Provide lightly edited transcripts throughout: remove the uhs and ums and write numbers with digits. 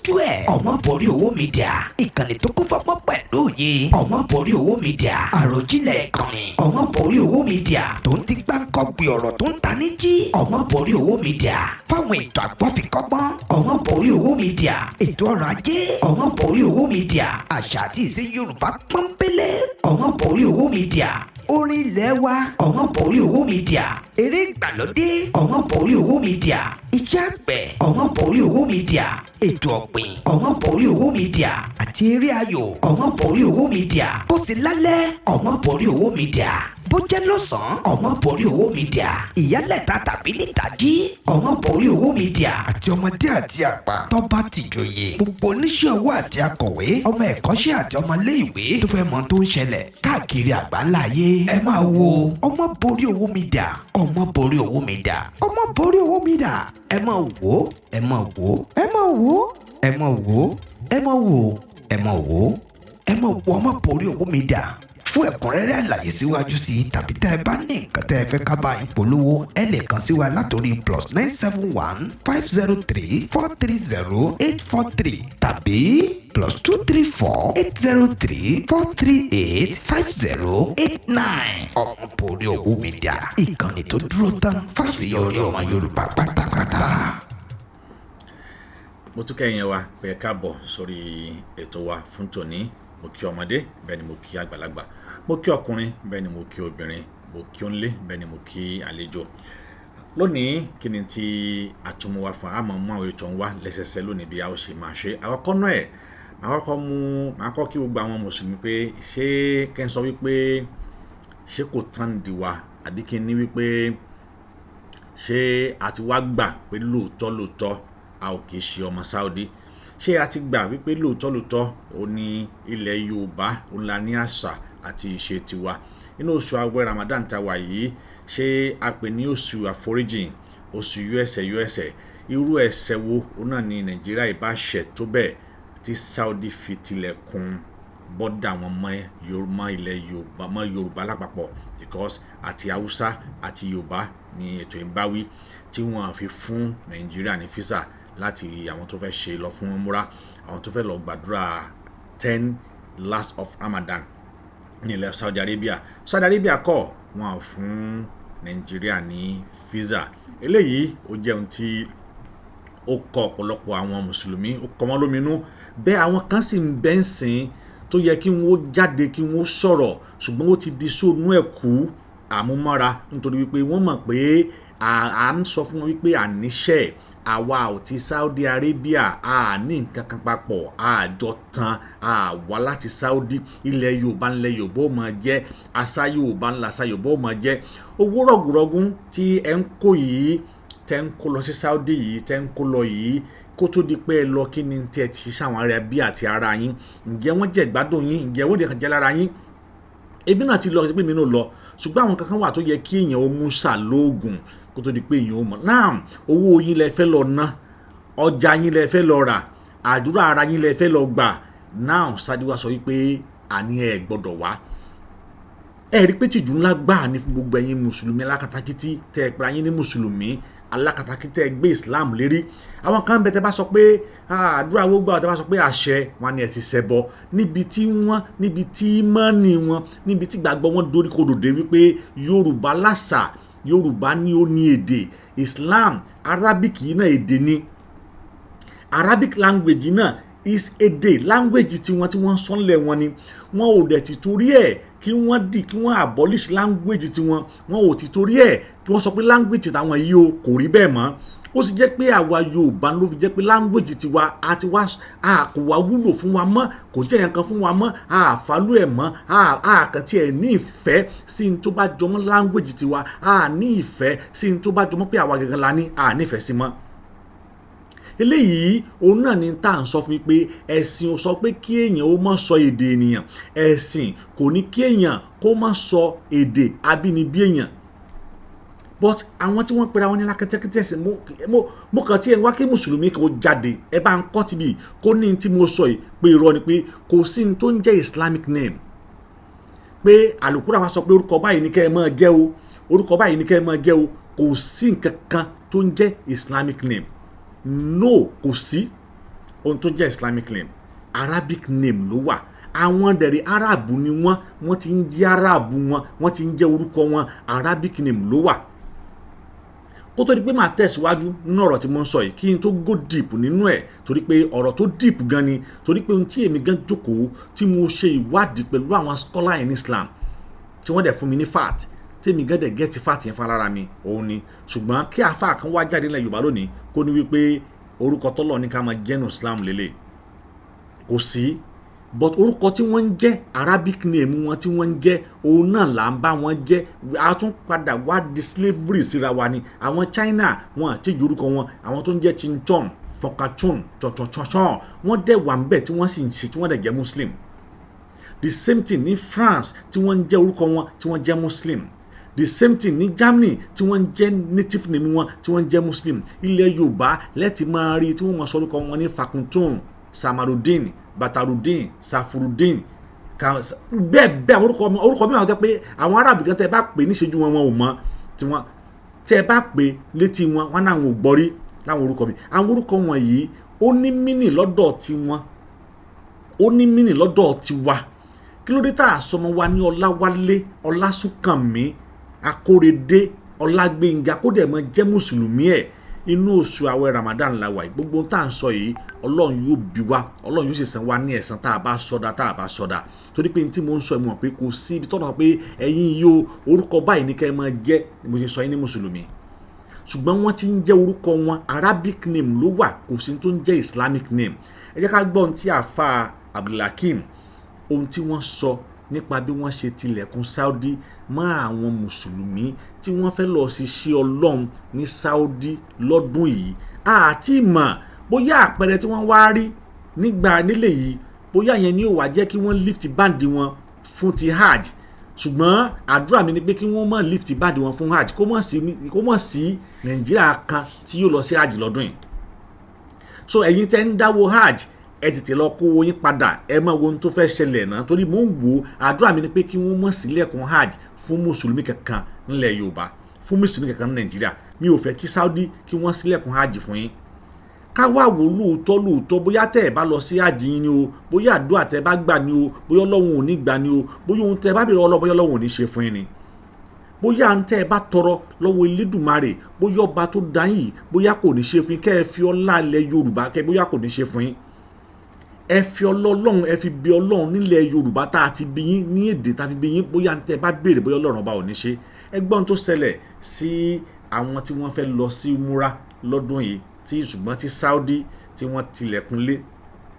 Dójú ẹ̀. Ọmọborí Owó Media, ìkànnì tó kún fọ́fọ́ pẹ̀lú òye. Ọmọborí Owó Media, àròjinlẹ̀ ìkànnì. Ọmọborí Owó Media tó ń ti gbáǹkọ́gbìn ọ̀rọ̀ tó ń tani jí. Ọmọborí Owó Media fáwọn ètò àgbọ́fikọ́gbọ́n. Ọmọborí Owó Media, ètò ọrọ̀ ajé. Ọmọborí Owó Media, àṣà àti ìṣe Yorùbá pọ́npélé. Ọmọborí Owó Media, orin ilé wa. Ọmọborí Owó Media, eré ìgbàlódé. Ọmọborí Owó Media, iṣẹ́ àgbẹ̀. Ọmọborí Owó Media, ètò ọ̀gbìn. Ọmọborí Owó Media àti eré ayò. Ọmọborí Owó Media, bó sì lálẹ́, Ọmọborí Owó Media, bó jẹ́ lọ́sàn-án, Ọmọborí Owó Media, ìyálẹ̀ta tàbí nítají, Ọmọborí Owó Media. Àti ọmọdé àti àgbà, tọ́ba tìjòyè, gbogbo oníṣẹ́ ọwọ́ àti akọ̀wé, ọmọ ẹ̀kọ́ṣẹ́ àti ọmọléèwé tó fẹ́ mọ tó ń ṣẹlẹ̀ káàkiri àgbáńlá ayé, ẹ máa wo Ọmọborí Owó Media. Ọmọborí Owó Media, Ọmọborí Owó Media, ẹ máa wò ó, ẹ máa wò ó, ẹ máa wò ó, ẹ máa wò ó, ẹ máa wò ó, ẹ máa wò ó, ẹ máa wo Ọmọborí Owó Media. Fún ẹ̀kúnrẹ́rẹ́ àlàyé síwájú sí i tàbí tẹ́ ẹ bá ní nǹkan tẹ́ ẹ fẹ́ ká bá yín polówó, ẹ lè kàn sí wa látòrí +971 503 430 843 tàbí +234 803 438 5089. Ọmọborí Owó Media, ìkànnì tó dúró tán fáṣeyọrí ọmọ Yorùbá pátápátá. Mo tún kẹ́yìn wa pé ẹ káàbọ̀ sórí ètò wa fún tòní. Mo kí ọmọdé, bẹ́ẹ̀ ni mo kí àgbàlagbà, mo kí ọkùnrin, bẹ́ẹ̀ ni mo kí obìnrin, mo kí onílé, bẹ́ẹ̀ ni mo kí àlejò. Lónìí, kí ni tí àtúmọ̀ wa fún àmọ́ mú àwọn ètò ń wá lẹ́sẹsẹ lónìí bí a ó ṣe máa ṣe. Àkọ́kọ́ náà ẹ̀, màá kọ́kọ́ mú, màá kọ́ kí gbogbo àwọn mùsùlùmí pé ṣé kẹ́ ń sọ wípé ṣé kò tán di wa, àbí kí n ní wípé ṣé a ti wá gbà pé lóòótọ́ lóòótọ́ a ò kì í ṣe ọmọ Saudi? Ṣé a ti gbà wípé lóòótọ́ lóòótọ́ ó ní ilẹ̀ Yorùbá, òun la ní àṣà àti ìṣe tiwa? Inú oṣù àwẹ̀ Ramadan ta wà yìí, ṣé a pè ní oṣù àforíjìn, oṣù yọ ẹ̀ṣẹ̀ yọ ẹ̀ṣẹ̀? Irú ẹ̀ṣẹ̀ wo òun náà ní Nàìjíríà ìbá ṣẹ̀ tó bẹ́ẹ̀ tí Saudi fi tilẹ̀kùn bọ́dà wọn mọ́ ilẹ̀ Yorùbá, mọ́ Yorùbá lápapọ̀? Because àti Haúsá àti Yorùbá ní ètò ìbáwí tí wọ́n fi fún Nàìjíríà ní visa láti àwọn tó fẹ́ ṣe lọ fún múra, àwọn tó fẹ́ lọ gbàdúrà 10 last of Ramadan ní ilẹ̀ Saudi Arabia. Saudi Arabia kọ̀ wọ́n fún Nàìjíríà ní visa. Eléyìí ó jẹ́ ohun tí ó kọ ọ̀pọ̀lọpọ̀ àwọn mùsùlùmí, ó kọ wọ́n lóminú. Bẹ́ẹ̀ àwọn kan sì ń bẹ́ ń sìn tó yẹ kí wọ́n jáde, kí wọ́n sọ̀rọ̀, ṣùgbọ́n ó ti di sóònú ẹ̀kú àmúmọ́ra, nítorí wípé wọ́n mọ̀ pé à ń sọ fún wọn wípé àníṣe àwa ò ti Saudi Arabia, a ní nǹkan kan papọ̀, àjọ tán àwa láti Saudi. Ilẹ̀ Yorùbá ńlẹ̀ Yorùbá ó máa jẹ́, àṣà Yorùbá ńlá àṣà Yorùbá ó máa jẹ́. Owó rọ̀gùrọ̀gùn tí ẹ ń kó yìí, tẹ́ ń kó lọ sí Saudi yìí, tẹ́ ń kó lọ yìí, kó tó di pé ẹ lọ, kí ni tí ẹ ti ṣe àwọn ará bí àti ara yín? Ǹjẹ́ wọ́n jẹ́ ìgbádùn yín? Ǹjẹ́ wọ́n lè kàn jẹ́ lára yín? Èmi náà ti lọ sí pé mi náà lọ, ṣùgbọ́n àwọn kankan wà tó yẹ kí èèyàn ó mú ṣàlóògùn kó tó di pé èèyàn ó mọ̀ náà. Owó yín lẹ fẹ́ lọ ná, ọjà yín lẹ fẹ́ lọ rà, àdúrà ara yín lẹ fẹ́ lọ gbà náà. Saudi wá sọ wípé àní ẹ gbọ́dọ̀ wá. Ẹ rí pé tìjú ńlá gbáà ní fún gbogbo ẹ̀yin mùsùlùmí alákatakítí tẹ́ ẹ pera yín ní mùsùlùmí alákatakítí, tẹ́ ẹ gbé Islam lérí. Àwọn kan bẹ, tẹ́ bá sọ pé àdúrà wo gbà, tẹ́ bá sọ pé àṣẹ wọn ni ẹ ti ṣẹbọ. Níbi tí wọ́n, níbi tí mọ́ọ̀nì wọn, níbi tí gbàgbọ́ wọn dorí kodò dé, wípé Yorùbá làṣà, Yorùbá ní ó ní èdè Islam. Arabic yìí náà èdè ni. Arabic language náà is èdè, language tiwọn tí wọ́n sọ nílẹ̀ wọn ni. Wọn ò dẹ̀ ti torí ẹ̀ kí wọ́n dì kí wọ́n abolish language tiwọn. Wọn ò ti torí ẹ̀ kí wọ́n sọ pé language tàwọn yìí o kò rí bẹ́ẹ̀ mọ́. Ó sì jẹ́ pé àwa Yorùbá ló fi jẹ́ pé language tiwa àti wá a kò wá wúlò fún wa mọ́, kò jẹ́ yẹn kan fún wa mọ́, a fàlú ẹ̀ mọ́, a kàn tiẹ̀ ní ìfẹ́ sí ní tó bá jọmọ́ language tiwa, a ní ìfẹ́ sí ní tó bá jọmọ́ pé àwa gangan la ní, a nífẹ̀ẹ́ sí mọ́. Eléyìí òun náà ni tá à ń sọ fún yín pé ẹ̀sìn ò sọ pé kí èèyàn ó má sọ èdè ènìyàn. Ẹ̀sìn kò ní kí èèyàn kó má sọ èdè abínibí èèyàn. But àwọn tí wọ́n pera wọn ní alákatakítí ẹ̀sìn, mo kàn tí ẹ̀ ń wá kí mùsùlùmí kan ó jáde, ẹ bá ń kọ́ tìbí kó ní tí mo sọ yìí pé irọ́ ni, pé kò sí ní tó ń jẹ́ Islamic name, pé àlùkùránì wa sọ pé orúkọ báyìí ní kẹ́ ẹ máa jẹ́ o, orúkọ báyìí ní kẹ́ ẹ máa jẹ́ o. Kò sí nǹkan kan tó ń jẹ́ Islamic name. No, kò sí. Ohun tó jẹ́ Islamic name, Arabic name ló wà. Àwọn dẹ̀rẹ̀ Arab ni wọ́n, wọ́n ti ń jẹ́ Arab wọn, wọ́n ti ń jẹ́ orúkọ wọn, Arabic name ló wà. Kó tó di pé màá tẹ̀síwájú nínú ọ̀rọ̀ tí mo ń sọ yìí, kí n tó go deep nínú ẹ̀, torí pé ọ̀rọ̀ tó deep gan ni, torí pé ohun tí èmi gan jókòó tí mo ṣe ìwádìí pẹ̀lú àwọn scholar in Islam, tí wọ́n dẹ̀ fún mi ní fact, tí èmi gan dẹ̀ get fact yẹn fálára mi òun ni. Ṣùgbọ́n kí àáfàá kan wá jáde nílẹ̀ Yorùbá lónìí, kó ní wípé orúkọ tọ́lọ̀ ní ká máa jẹ́nu Islam lélẹ̀, kò sí. But orúkọ tí wọ́n ń jẹ́, Arabic name wọn tí wọ́n ń jẹ́, òun náà là ń bá wọn jẹ́. A tún padà wá di slavery síra wa ni. Àwọn China, wọn àti orúkọ wọn, àwọn tó ń jẹ́ Chinchon, Fọkachun, chọ̀chọ̀chọ̀chọ̀n, wọ́n dẹ̀ wà ń bẹ̀ tí wọ́n sì ń ṣe, tí wọ́n dẹ̀ jẹ́ Muslim. The same thing ní France, tí wọ́n ń jẹ́ orúkọ wọn, tí wọ́n jẹ́ Muslim. The same thing ní Germany, tí wọ́n ń jẹ́ native name wọn, tí wọ́n ń jẹ́ Muslim. Ilẹ̀ Yorùbá lẹ́tì máa rí tí wọ́n máa sọ orúkọ wọn ní Fakuntun, Samarudin, Batarudin, Safurudin, bẹ́ẹ̀ bẹ́ẹ̀. Àwọn orúkọ mi àwọn tẹ́ pé àwọn Arábì kan, tẹ́ bá pè níṣẹ́jú wọn, wọn ò mọ̀. Tí wọ́n tẹ́ bá pè létí wọn, wọn náà wọn ò gbọ́ rí láwọn orúkọ mi. Àwọn orúkọ wọn yìí, ó ní meaning lọ́dọ̀ tiwọn, ó ní meaning lọ́dọ̀ tiwa. Kí ló dé tá a sọmọ wa ní Ọláwálé, Ọlásùnkànmí, Akórèdé, Ọlágbénga, kó dẹ̀ mọ jẹ́ mùsùlùmí ẹ̀? Inú oṣù àwẹ̀ Ramadan la wà yìí. Gbogbo ohun tá à ń sọ yìí, Ọlọ́run yóò bí wa, Ọlọ́run yóò sì san wa ní ẹ̀san tá a bá sọdá, tá a bá sọdá, torí pé tí mo ń sọ, ẹ̀ mọ̀ pé kò sí ibi tọ́nà pé ẹ̀yin yìí o, orúkọ báyìí ní kẹ́ ẹ máa jẹ́ ni mo ṣe sọ yín ní mùsùlùmí. Ṣùgbọ́n wọ́n ti ń jẹ́ orúkọ wọn, Arabic name ló wà, kò sí tó ń jẹ́ Islamic name. Ẹ jẹ́ ká gbọ́ ohun tí àfa Abdulhakeem, ohun tí wọ́n sọ nípa bí wọ́n ṣe tilẹ̀kùn Saudi mọ́ àwọn mùsùlùmí tí wọ́n fẹ́ lọ sí ṣe Ọlọ́run ní Saudi lọ́dún yìí. Àti mọ̀ bóyá àpẹẹrẹ tí wọ́n wá rí nígbà nílé yìí, bóyá yẹn ni ó wá jẹ́ kí wọ́n lift ban wọn fún ti hajj. Ṣùgbọ́n àdúrà mi ni pé kí wọ́n má lift ban wọn fún hajj, kó mọ̀ sí Nàìjíríà kan tí yóò lọ sí hajj lọ́dún yìí. So ẹ̀yin tẹ́ ń dáwó hajj, ẹ tètè lọ kó yín padà. Ẹ mọ ohun tó fẹ́ ṣẹlẹ̀ náà, torí mò ń wò ó. Àdúrà mi ni pé kí wọ́n mọ̀ sílẹ̀kùn hajj fún mùsùlùmí kankan nílẹ̀ Yorùbá, fún mùsùlùmí kankan ní Nàìjíríà. Mi ò fẹ́ kí Saudi kí wọ́n sílẹ̀kùn hajj fún yín. Ká wá wò lóòótọ́ lóòótọ́, bóyá tẹ́ ẹ̀ bá lọ sí hajj yín ni o, bóyá àdúrà tẹ́ bá gbà ni o, bóyá Ọlọ́run ò ní gbà ni o, bóyá ohun tẹ́ bá bèrè Ọlọ́run, bóyá Ọlọ́run ò ní ṣe fún yín ni, bóyá ń tẹ́ ẹ bá tọrọ lọ́wọ́ Elédùmarè, bóyá ọba tó dá yìí, bóyá kò ní ṣe fún yín. Kẹ́ ẹ fi ọlá ilẹ̀ Yorùbá kẹ́, bóyá kò ní ṣe fún yín. Ẹ fi Ọlọ́run, ẹ fi bí Ọlọ́run nílẹ̀ Yorùbá tá a ti bí yín, ní èdè tá a fi bí yín, bóyá ń tẹ́ ẹ bá béèrè, bóyá Ọlọ́run ọba ò ní ṣe. Ẹ gbọ́n tó ṣẹlẹ̀ sí àwọn tí wọ́n fẹ́ lọ sí múra lọ́dún yìí, tí ṣùgbọ́n tí Saudi tí wọ́n tilẹ̀kùn lé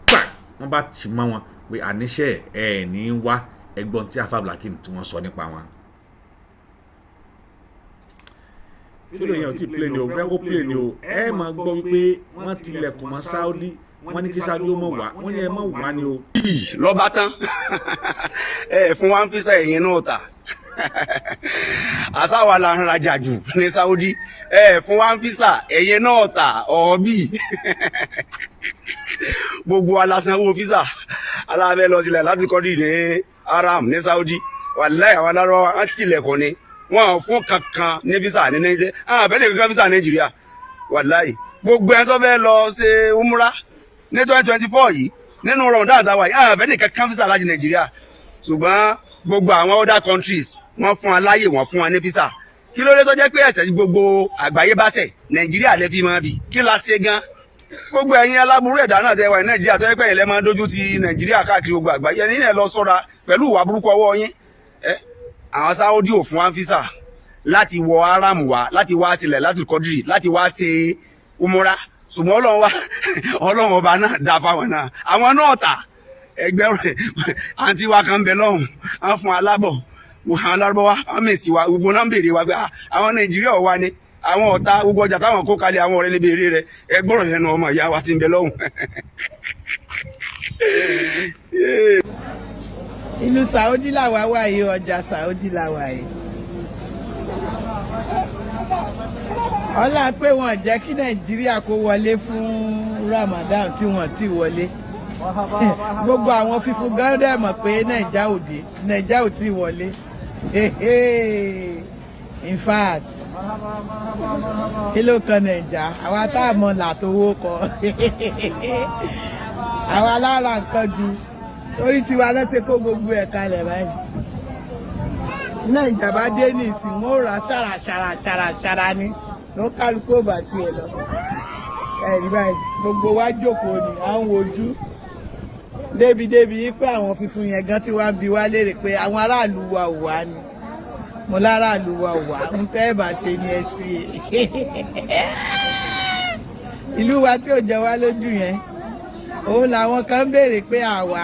pa, wọ́n bá tì mọ́ wọn pé àníṣe ẹ̀ ní wá. Ẹgbọ́n tí afa Abdulhakeem tí wọ́n sọ nípa wọn. Fídíò yẹn ò tí play ni o, fẹ́ kó play ni o. Ẹ máa gbọ́ wípé wọ́n tilẹ̀kùn mọ́ Saudi, wọ́n ní kí Saudi ó mọ̀ wá, wọ́n ní ẹ mọ̀ wá ni o. Lọ́ba tán, ẹ fún wa ń físà, ẹ̀yìn náà ta àsáwà la ń rajà jù ní Saudi. Ẹ fún wa ń físà, ẹ̀yìn náà ta ọ̀ọ́bì gbogbo alásanwó físà alábẹ́ lọ sílẹ̀ láti kọ́ ní haram ní Saudi. Wàláhì, àwọn alárọ̀ wọn tilẹ̀kùn ni, wọn fún kankan ní físà ní Nàìjíríà, àwọn àbẹ́lẹ̀ kankan físà Nàìjíríà. Wàláhì, gbogbo ẹni tó fẹ́ lọ ṣe umra ní 2024 yìí, nínú Ramadan àtàwà yìí, àwọn àbẹ́lẹ̀ kankan físà láti Nàìjíríà. Ṣùgbọ́n gbogbo àwọn other countries, wọ́n fún wa láyè, wọ́n fún wa ní físà. Kí ló dé tó jẹ́ pé ẹ̀ṣẹ̀ tí gbogbo àgbáyé bá ṣẹ̀, Nàìjíríà lè fi máa bì? Kí la ṣe gan? Gbogbo ẹ̀yin aláburú ẹ̀dá náà tẹ́ wà ní Nàìjíríà, tó jẹ́ pé ẹ̀yin lẹ́ máa ń dojú ti Nàìjíríà káàkiri gbogbo àgbáyé, ẹ̀yin náà lọ ṣọ́ra pẹ̀lú ìwà burúkú ọwọ́ yín. Ẹ àwọn Sáúdì ò fún wa físà láti wọ aram wá, láti wá sílẹ̀ láti kọ́dìrì, láti wá ṣe umura. Ṣùgbọ́n Ọlọ́run wa, Ọlọ́run ọba náà dá fáwọn náà, àwọn náà tà ẹgbẹ́ rẹ̀. Àǹtí wa kan bẹ lọ́hùn, wọ́n fún alábọ̀ àwọn alárúbọ̀wá, wọ́n mèsì wa, gbogbo náà ń béèrè wa pé àwọn Nàìjíríà wà ní àwọn ọ̀tá, gbogbo ọjà táwọn kó kalẹ̀, àwọn ọ̀rẹ́ níbi èrè rẹ̀. Ẹ gbọ́rọ̀ lẹ́nu ọmọ ìyá wa tí ń bẹ lọ́hùn. Ìlú Saudi làwa wà yìí, ọjà Saudi làwa yìí. Ọlá pé wọn jẹ́ kí Nàìjíríà kó wọlé fún Ramadan tí wọ́n ti wọlé. Gbogbo àwọn fífún gan dẹ̀ mọ̀ pé Nàìjà ò dé, Nàìjà ò tí wọlé. In fact, kí ló kan Nàìjà? Àwa tá a mọ̀ làtọwọ́ kọ. Àwa lára nǹkan ju torí tiwa lọ́sẹ̀ kó gbogbo ẹ̀ kalẹ̀ báyìí. Nàìjà bá dé nísìn, wọn ò rà ṣàrà ṣàrà ṣàrà ṣàrà ni ló kálukú ò bá tiẹ̀ lọ. Ẹ̀rí báyìí, gbogbo wa jókòó ni à ń wojú débi-débi pé àwọn funfun yẹn gan tí wàá ń bi wá léèrè pé àwọn aráàlú wa ò wá ni. Mo láràlú wa ò wá ń tẹ́ ẹ̀ bá ṣe ni ẹ ṣe. Ìlú wa tí ò jẹ wá lójú yẹn, òun làwọn kan ń béèrè pé àwa,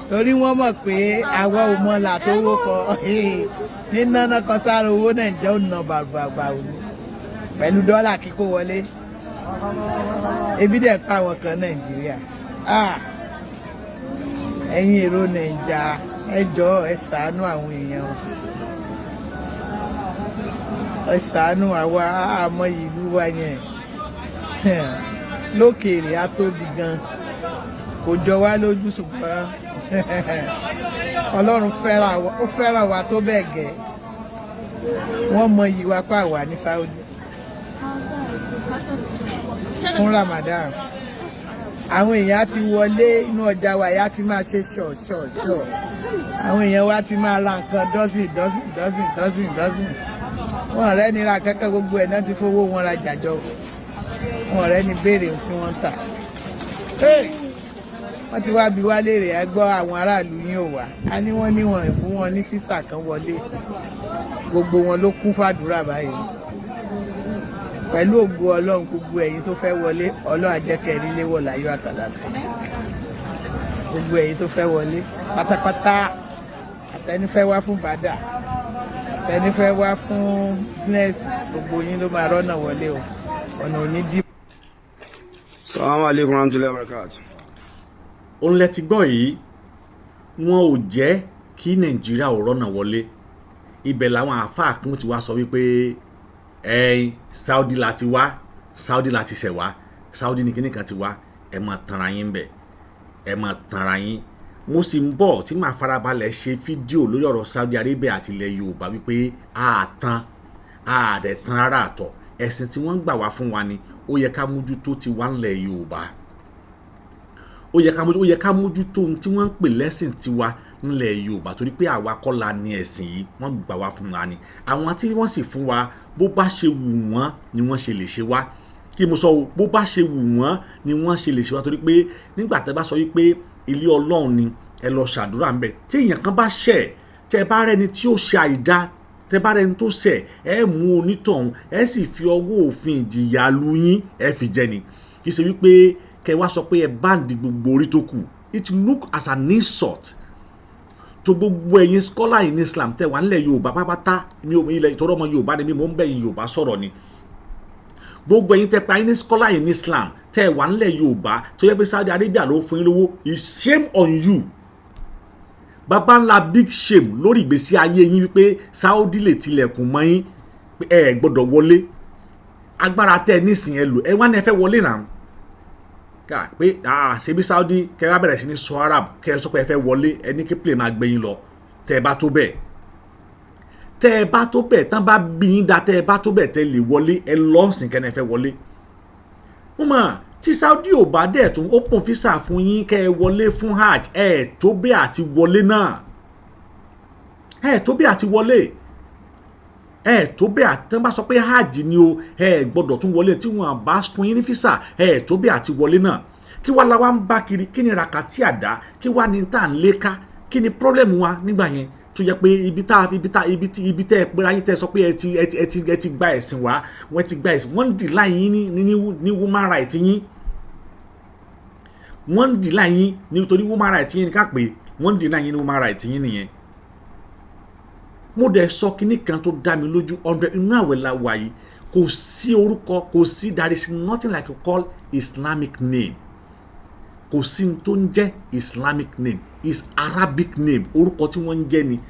torí wọ́n mọ̀ pé àwa ò mọ là tó wó kọ ní náná kan sára owó Nàìjíríà ò ná bàbàbà òní pẹ̀lú dọ́là kíkó wọlé. Ebi dẹ̀ pa àwọn kan Nàìjíríà. Ẹ̀yin èrò Nàìjà, ẹ jọ̀ọ́, ẹ ṣàánú àwọn èèyàn, ẹ ṣàánú àwa. Àmọ́ ìlú wa yẹn lókèèrè á tóbi gan, kò jọ wá lójú, ṣùgbọ́n Ọlọ́run fẹ́ràn wa, ó fẹ́ràn wa tó bẹ́ẹ̀ gẹ́. Wọ́n mọ iyì wa pa wà ní Saudi fún Ramadan. Àwọn èèyàn á ti wọlé inú ọjà wa, ìyá ti máa ṣe ṣọ̀ ṣọ̀ ṣọ̀. Àwọn èèyàn wa ti máa ra nǹkan dozen dozen dozen dozen dozen. Wọn ọ̀rẹ́ ni ra kẹ́kẹ́, gbogbo ẹ̀ náà ti fowó wọn ra jàjọ. Wọn ọ̀rẹ́ ni béèrè ohun tí wọ́n ń tà. Wọ́n ti wá bi wá léèrè, ẹ gbọ́, àwọn aráàlú yín ò wá? A ní wọ́n ní wọn fún wọn ní visa kan wọlé. Gbogbo wọn ló kún fàdúrà báyìí. Pẹ̀lú ògo Ọlọ́run, gbogbo ẹ̀yin tó fẹ́ wọlé, Ọlọ́run á jẹ́ kẹ́ ẹ nílé wọ̀ láyọ̀ àtàlàfẹ́. Gbogbo ẹ̀yin tó fẹ́ wọlé pátápátá, àtẹni fẹ́ wá fún bàdà, àtẹni fẹ́ wá fún business, gbogbo yín ló máa rọ́nà wọlé o. Ọ̀nà ò ní dí. Salamu aleykum rahmatulahi wa barakatu. Òun lẹ ti gbọ́ yìí. Wọn ò jẹ́ kí Nàìjíríà ò rọ́nà wọlé. Ibẹ̀ làwọn àáfàá kan ti wá sọ wípé ẹ̀yin Saudi la ti wá, Saudi la ti ṣẹ̀ wá, Saudi ní kíní kan ti wá. Ẹ máa tanra yín bẹ̀, ẹ máa tanra yín. Mo sì ń bọ̀ tí màá farabalẹ̀ ṣe fídíò lórí ọ̀rọ̀ Saudi Arabia àti ilẹ̀ Yorùbá, wípé àtàn àdẹ̀ tan rárá àtọ̀. Ẹ̀sìn tí wọ́n ń gbà wá fún wa ni ó yẹ ká mójútó ti wá ńlẹ̀ Yorùbá. Ó yẹ ká mójútó ohun tí wọ́n ń pè lẹ́sìn tiwa ńlẹ̀ Yorùbá, torí pé àwa kọ́ la ní ẹ̀sìn yìí, wọ́n gbà wá fún wa ni. Àwọn tí wọ́n sì fún wa, bó bá ṣe wù wọ́n ni wọ́n ṣe lè ṣe wá. Kí mo sọ o, bó bá ṣe wù wọ́n ni wọ́n ṣe lè ṣe wá, torí pé nígbà tẹ́ bá sọ wípé ilé Ọlọ́run ni, ẹ lọ ṣàdúrà ńbẹ̀, tí èèyàn kan bá ṣẹ̀, tẹ́ bá rẹ́ni tí ó ṣe àìdá, tẹ́ bá rẹ́ni tó ṣẹ̀, ẹ mú onítọ̀hún, ẹ sì fi ọwọ́ òfin ìjìyà lu yín, ẹ fi jẹ ni. Kì í ṣe wípé kẹ́ wá sọ pé ẹ báǹdì gbogbo orí tó kù. It look as an insult to gbogbo ẹ̀yin scholar in Islam tẹ́ wà nílẹ̀ Yorùbá pátápátá. Mi ò ilẹ̀ ìtọ́rọ̀ ọmọ Yorùbá ni mi, mò ń bẹ̀ yín Yorùbá sọ̀rọ̀ ni. Gbogbo ẹ̀yin tẹ́ pa yín ní scholar in Islam tẹ́ wà nílẹ̀ Yorùbá, tó yẹ pé Saudi Arabia ló fún yín lówó, is shame on you, baba ńlá big shame lórí ìgbésí ayé yín, wípé Saudi lè tilẹ̀kùn mọ́ yín pé ẹ gbọ́dọ̀ wọlé. Agbára tẹ́ ẹ nísìnyẹn ẹ lò, ẹ wá ní ẹ fẹ́ wọlé náà ká pé ah, ṣebí Saudi, kẹ́ ẹ bá bẹ̀rẹ̀ sí ní sọ Arab, kẹ́ ẹ sọ pé ẹ fẹ́ wọlé, ẹ ní kí plane máa gbé yín lọ. Tẹ́ ẹ bá tó bẹ́ẹ̀, tẹ́ ẹ bá tó bẹ́ẹ̀, tán bá bí yín da, tẹ́ ẹ bá tó bẹ́ẹ̀, tẹ́ lè wọlé, ẹ lọ́ọ̀sìn kẹ́ ẹ fẹ́ wọlé. Mo mọ̀ tí Saudi ò bá dẹ̀ tún open visa fún yín kẹ́ ẹ wọlé fún hajj, ẹ tó bẹ́ẹ̀ àti wọlé náà, ẹ tó bẹ́ẹ̀ àti wọlé, ẹ tó bẹ́ẹ̀ àti tán bá sọ pé hajj ni o, ẹ gbọ́dọ̀ tún wọlé. Tí wọ́n bá fún yín ní visa, ẹ tó bẹ́ẹ̀ àti wọlé náà. Kí wàá la wá ń bá kiri? Kí ni rakati àdá? Kí wàá ní tá à ń lé ká? Kí ni problem wa nígbà yẹn, tó yẹ pé ibi tá ibi tá ibi tí ibi tẹ́ ẹ pera yín, tẹ́ ẹ sọ pé ẹ ti gba ẹ̀sìn wá, wọ́n ti gba ẹ̀sìn, wọ́n ń deny yín ní human right yín. Wọ́n ń deny yín nítorí human right yín ní ká pé wọ́n ń deny yín ní human right yín nìyẹn. Mo dẹ̀ sọ kinní kan tó dá mi lójú 100. Inú àwẹ̀ la wà yìí. Kò sí orúkọ, kò sí, there is nothing like you call Islamic name. Kò sí ní tó ń jẹ́ Islamic name, is Arabic name, orúkọ tí wọ́n ń jẹ́ ni.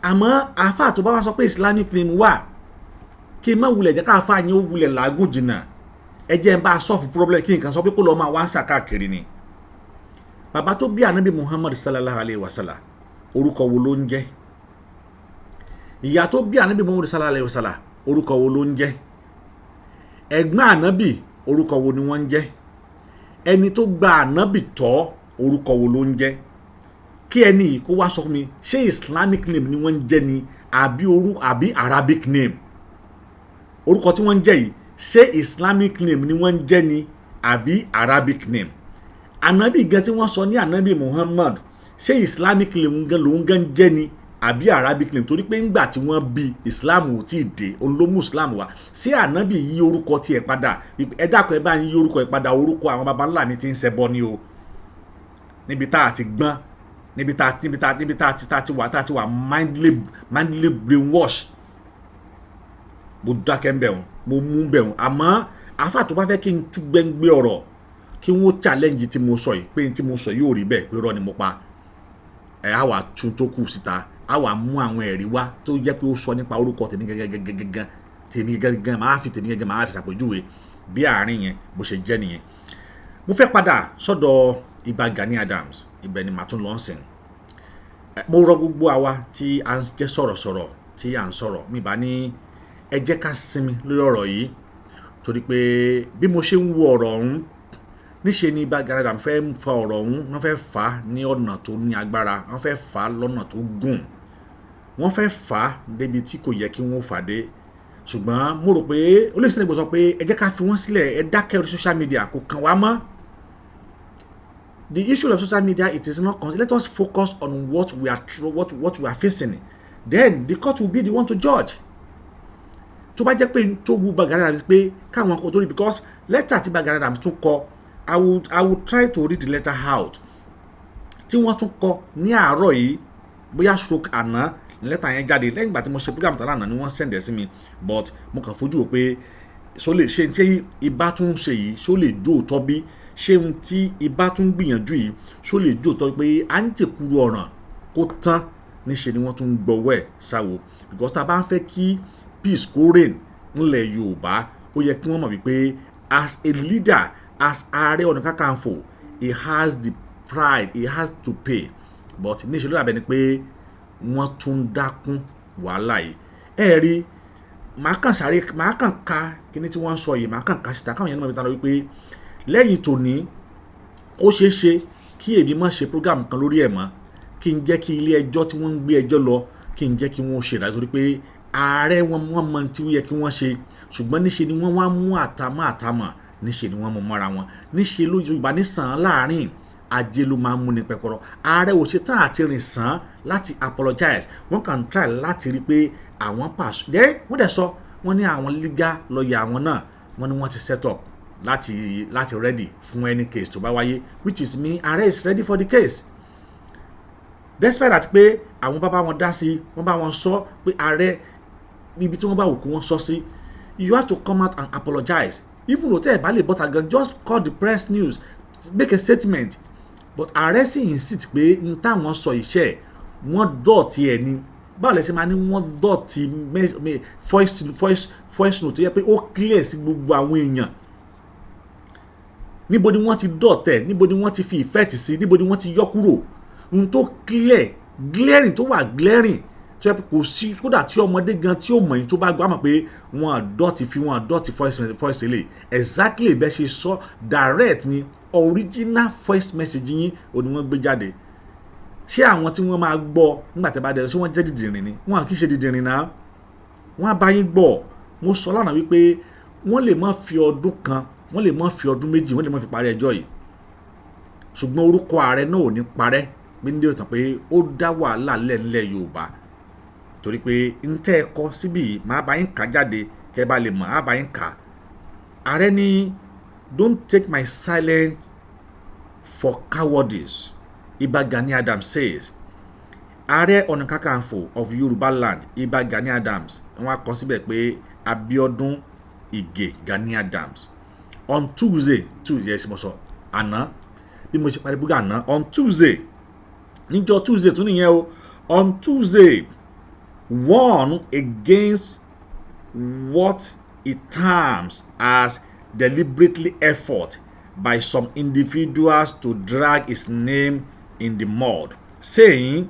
Àmọ́ àáfàá tó bá wá sọ pé Islamic name wà, kí n má wulẹ̀ jẹ́ káàfàá yẹn ó wulẹ̀ làágùn jìnnà. Ẹ jẹ́ n bá a solve problem, kí nǹkan sọ pé kó lọ́ọ́ máa wá ń sàkáàkiri ni. Bàbá tó bí Anabi Muhammad sallallahu alayhi wa sallam, orúkọ wo ló ń jẹ́? Ìyá tó bí Anabi Muhammad sallallahu alayhi wa sallam, orúkọ wo ló ń jẹ́? Ẹ̀gbọ́n Anabi, orúkọ wo ni wọ́n ń jẹ́? Ẹni tó gba ànábì tọ́, orúkọ wo ló ń jẹ́? Kí ẹni yìí kó wá sọ fún mi, ṣé Islamic name ni wọ́n ń jẹ́ ni, àbí orú àbí Arabic name? Orúkọ tí wọ́n ń jẹ́ yìí, ṣé Islamic name ni wọ́n ń jẹ́ ni, àbí Arabic name? Ànábì gan tí wọ́n sọ ní ànábì Muhammad, ṣé Islamic name gan lòun gan jẹ́ ni, àbí Arabic name? Torí pé ńgbà tí wọ́n bí, Islam ò tí ì dé, olómù Islam wá ṣé ànábì yí orúkọ tiẹ̀ padà? Ẹ dákun, ẹ bá ń yí orúkọ ẹ padà, orúkọ àwọn baba ńlá mi ti ń ṣẹbọ ni o. Níbi tá a ti gbọ́n, níbi tá a ti wà mindly brainwash. Mo dákẹ́ ń bẹ̀ wọ́n, mo mú bẹ̀ wọ́n. Àmọ́ àáfà tó bá fẹ́ kí n tú gbẹ́ngbẹ́ ọ̀rọ̀, kí wọ́n challenge tí mo sọ yìí, pé tí mo sọ yìí ò rí bẹ́ẹ̀, pé irọ́ ni mo pa, ẹ̀ á wà tún tó kù síta, á wà mú àwọn ẹ̀rí wá tó jẹ́ pé ó sọ nípa orúkọ tèmi gẹ́gẹ́gẹ́gẹ́, tèmi gẹ́gẹ́, máa fi tèmi gẹ́gẹ́, máa fi ṣàpèjúwe bí àárín yẹn bó ṣe jẹ́ nìyẹn. Mo fẹ́ padà sọ́dọ̀ Ìbà Gani Adams, ibẹ̀ ni màá tún lọ sìn. Mo rọ gbogbo àwa tí à ń jẹ́ sọ̀rọ̀sọ̀rọ̀, tí à ń sọ̀rọ̀, mi bá ní ẹ jẹ́ ká sinmi lórí ọ̀rọ̀ yìí, torí pé bí mo ṣe ń wo ọ̀rọ̀ ọ̀hún, níṣe ni Ìbà Gani Adams fẹ́ fa ọ̀rọ̀ ọ̀hún. Wọ́n fẹ́ fà á ní ọ̀nà tó ní agbára, wọ́n fẹ́ fà á lọ́nà tó gùn, wọ́n fẹ́ fà á débi tí kò yẹ kí wọ́n fà dé. Ṣùgbọ́n mo rò pé olóyè Sunday Igboho sọ pé ẹ jẹ́ ká fi wọ́n sílẹ̀, ẹ dákẹ́ orí social media, kò kàn wá mọ́. The issue of social media, it is not, let us focus on what we are facing, then the court will be the one to judge. Tó bá jẹ́ pé tó wu Ìbà Gani Adams pé káwọn kò torí, because letter tí Ìbà Gani Adams tún kọ, I will try to read the letter out tí wọ́n tún kọ ní àárọ̀ yìí, bóyá stroke àná lẹ́tà yẹn jáde. Lẹ́yìn ìgbà tí mo ṣe program tán lánàá ni wọ́n send ẹ̀ sí mi, but mo kàn fojú wò pé ṣó lè ṣe tí ibà tún ṣe yìí, ṣó lè jó òótọ́ bí? Ṣé ohun tí ibà tún gbìyànjú yìí, ṣó lè jó òótọ́ pé à ń jèkúrú ọ̀ràn kó tán, níṣe ni wọ́n tún ń gbọ́wọ́ ẹ̀ sáwo? Because tá a bá ń fẹ́ kí peace kó reign ńlẹ̀ Yorùbá, ó yẹ kí wọ́n mọ̀ wípé as a leader, as Ààrẹ Ọ̀nà Kakanfò, he has the pride, he has to pay. But níṣe ló dàbẹ̀ ni pé wọ́n tún dákún wàhálà yìí. Ẹ rí, màá kàn sáré, màá kàn ka kíní tí wọ́n ń sọ yìí, màá kàn ka síta káwọn yẹn náà mi ta lọ wípé lẹ́yìn tòní, ó ṣeé ṣe kí èmi má ṣe program kan lórí ẹ̀ mọ́, kí n jẹ́ kí ilé ẹjọ́ tí wọ́n ń gbé ẹjọ́ lọ, kí n jẹ́ kí wọ́n ṣe ìdájọ́, torí pé ààrẹ wọn, wọ́n mọ tí ó yẹ kí wọ́n ṣe. Ṣùgbọ́n níṣe ni wọ́n wá mú àtàmọ́ àtàmọ́, níṣe ni wọ́n mú mọ́ra wọn, níṣe ló Yorùbá ní sàn án láàrin ajé ló máa ń múni pẹpọrọ. Ààrẹ ò ṣe tán àti rìn sàn láti apologize. Wọ́n kàn try láti rí i pé àwọn pàṣẹ dẹ́. Wọ́n dẹ̀ sọ, wọ́n ní àwọn legal lawyer àwọn náà, wọ́n ní wọ́n ti set up láti ready fún any case tó bá wáyé, which is me, ààrẹ is ready for the case, despite that pé àwọn bá bá wọn dá sí, wọ́n bá wọn sọ pé ààrẹ, ibi tí wọ́n bá wù kí wọ́n sọ sí, you have to come out and apologize. Even though tẹ́ ẹ̀ bá lè bọ́ta gan, just call the press news, make a statement. But ààrẹ sì insist pé n táwọn sọ iṣẹ́ wọ́n dọ̀tí ẹ̀ ni. Báwo lẹ ṣe máa ní wọ́n dọ̀tí voice note tó yẹ pé ó clear sí gbogbo àwọn èèyàn? Níbo ni wọ́n ti dọ̀tẹ̀? Níbo ni wọ́n ti fi effect sí? Níbo ni wọ́n ti yọ kúrò n tó clear, glaring, tó wà glaring, tó yẹ pé kò sí, kódà tí ọmọdé gan tí ó mọ̀ yín tó bá gbọ́ àmọ̀ pé wọ́n dọ̀tí fi wọ́n dọ̀tí voice lè exactly bẹ́ẹ̀ ṣe sọ direct ni original voice message yín ò ní wọ́n gbé jáde. Ṣé àwọn tí wọ́n máa gbọ́ nígbà tí a bá dẹ̀, ṣé wọ́n jẹ́ dìdìrìn ni? Wọ́n kì í ṣe dìdìrìn náà, wọ́n á bá yín gbọ́. Mo sọ lánàá wípé wọ́n lè má fi ọdún kan, wọ́n lè má fi ọdún 2, wọ́n lè má fi parí ẹjọ́ yìí, ṣùgbọ́n orúkọ ààrẹ náà ò ní parẹ́ pé ní ìtàn pé ó dá wàhálà lẹ́ńlẹ̀ Yorùbá, torí pé ń tẹ́ ẹ kọ síbí yìí, màá bá yín kà jáde kẹ́ ẹ bá lè mọ̀, á bá yín kà. Ààrẹ ní, "Don't take my silence for cowardice," Ìbà Gani Adams says. Ààrẹ Ọ̀nà Kakanfò of Yorùbá land, Ìbà Gani Adams, wọ́n á kọ síbẹ̀ pé Abiodun Ige Gani Adams, on Tuesday, Tuesday, yes, mo sọ àná bí mo ṣe parí búgà àná, on Tuesday, níjọ́ Tuesday tún nìyẹn o, on Tuesday, warn against what he terms as deliberately effort by some individuals to drag his name in the mud, saying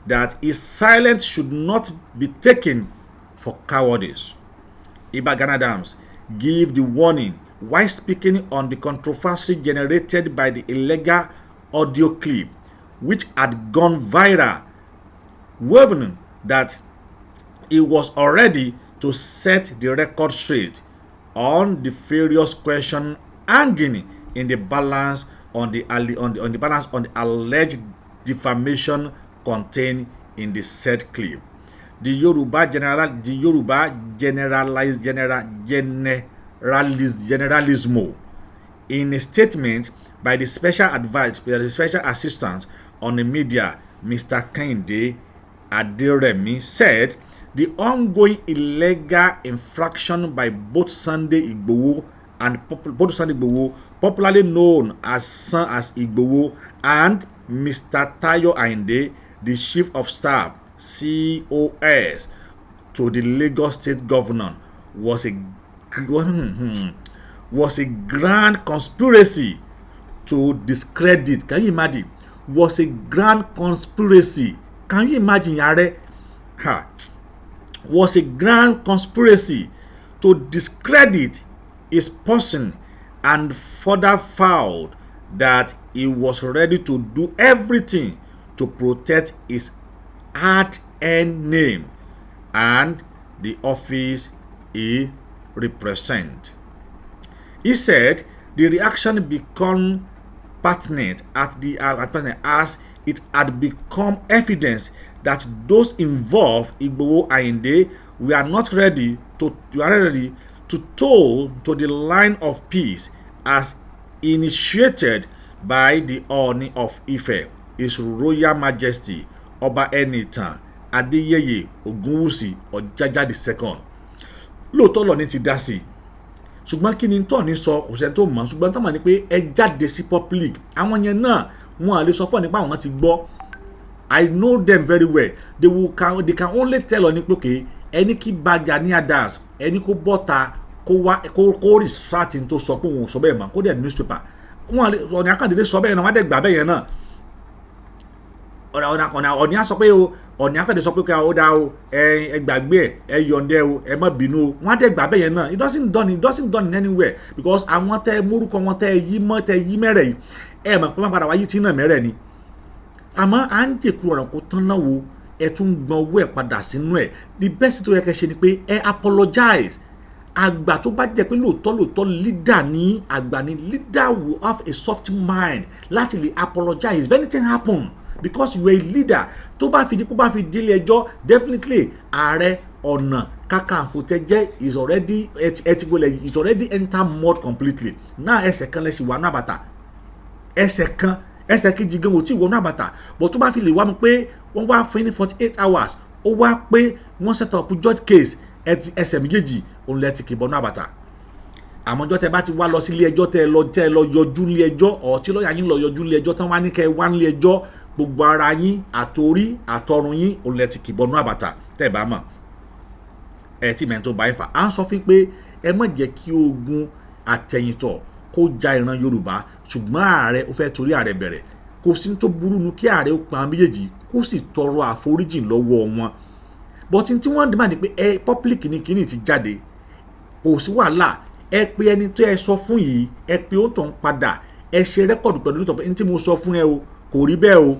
that his silence should not be taken for cowardice. Iba Gani Adams give the warning. While speaking on the controversy generated by the illegal audio clip, which had gone viral, warning that he was already to set the record straight on the various questions hanging in the balance on the alleged defamation contained in the said clip. The Yoruba generalized general generalis generalismo in a statement by the special assistant on the media, Mr. Kehinde Aderemi, said the ongoing illegal infraction by both Sunday Igboho, popularly known as Igboho, and Mr. Tayo Ayinde, the Chief of Staff, COS, to the Lagos State Governor, was a grand conspiracy to discredit. Can you imagine? Was a grand conspiracy. Can you imagine, Ààrẹ? Ha. Was a grand conspiracy to discredit his person and further vowed that he was ready to do everything to protect his hard-earned name and the office he represents. He said the reaction become pertinent at the pertinent as it had become evidence that those involved, Igboho, Ayinde, were ready to toe to the line of peace as initiated by the Ooni of Ife, His Royal Majesty Ọba Ẹnìtàn Adéyẹyè Ògúnwùsì Ọ̀jájá II. Lóòótọ́ lọ́ni ti dá sí i, ṣùgbọ́n kí ni tọ́ọ̀ni sọ, kò sẹ́ni tó mọ̀. Ṣùgbọ́n tọ́mọ̀ ni pé ẹ jáde sí public. Àwọn yẹn náà, wọn à lè sọ fún ọ nípa àwọn ti gbọ́. I know them very well. They can only tell ọ ní pé okay, ẹni kí bá Gani Adams, ẹni kó bọ́ta, kó wá kó retract tó sọ pé òun ò sọ bẹ́ẹ̀ mọ́, kó dẹ̀ newspaper wọn ọ̀nà akàndédé sọ bẹ́ẹ̀ náà, wọ́n á dẹ̀ gbà bẹ́ẹ̀ yẹn náà. Ọ̀nà ọ̀nì á sọ pé o, ọ̀nì akàndé sọ pé ó dáa o, ẹ gbàgbé ẹ, ẹ yọ̀ǹdẹ́ o, ẹ má bínú o, wọ́n á dẹ̀ gbà bẹ́ẹ̀ yẹn náà. It doesn't done in anywhere because àwọn tẹ múrúkọ wọn tẹ yí mọ́, tẹ yí mẹ́rẹ̀ yìí, ẹ mọ̀ pé wọ́n padà wáyé tí náà mẹ́rẹ̀ ni. Àmọ́ à ń jèkú ọ̀ràn kó tán náà wo, ẹ tún gbọ́n owó ẹ̀ padà sínú ẹ̀. The best tó yẹ kẹ́ ṣe ni pé ẹ apologize. Àgbà tó bá jẹ́ pé lóòótọ́ lóòótọ́ leader ní àgbà ní, leader will have a soft mind láti lè apologize if anything happen, because you are a leader. Tó bá fi di kó bá fi délé ẹjọ́, definitely Ààrẹ Ọ̀nà Kakanfò tẹ jẹ́ is already, ẹ ti wọlé, is already enter mud completely now. Ẹsẹ̀ kan lẹ́sìn wà ní àbàtà, ẹsẹ̀ kan, ẹsẹ̀ kejì gan ò tí ì wọnú àbàtà. But tó bá fi lè wá mi pé wọ́n wá fún yín ní 48 hours, ó wá pé wọ́n set up judge case, ẹ ti ẹsẹ̀ méjèèjì òun lẹ ti kì bọ́nú àbàtà. Àmọ́ ọjọ́ tẹ bá ti wá lọ sí ilé ẹjọ́, tẹ lọ yọjú ilé ẹjọ́, ọ̀tí lọ́ọ̀yà yín lọ yọjú ilé ẹjọ́ tán, wá ní kẹ́ ẹ wá nílé ẹjọ́, gbogbo ara yín, àtòrí àtọrun yín, òun lẹ ti kì bọ́nú àbàtà. Tẹ́ ẹ bá mọ̀ ẹ tí mẹ́rin tó bá yín fà á, ń sọ fún pé ẹ má jẹ́ kí ogun àtẹ̀yìntọ̀ kó ja ìran Yorùbá. Ṣùgbọ́n ààrẹ ó fẹ́ torí ààrẹ bẹ̀rẹ̀. Kò sí tó burú nu kí ààrẹ ó pa àwọn méjèèjì, kó sì tọrọ àforíjì lọ́wọ́ wọn. But tí wọ́n demand pé ẹ public ní kíní ti jáde, kò sí wàhálà. Ẹ pé ẹni tó ẹ sọ fún yìí, ẹ pé ó tàn padà, ẹ ṣe record pẹ̀lú tó pé ní tí mo sọ fún ẹ o, kò rí bẹ́ẹ̀ o,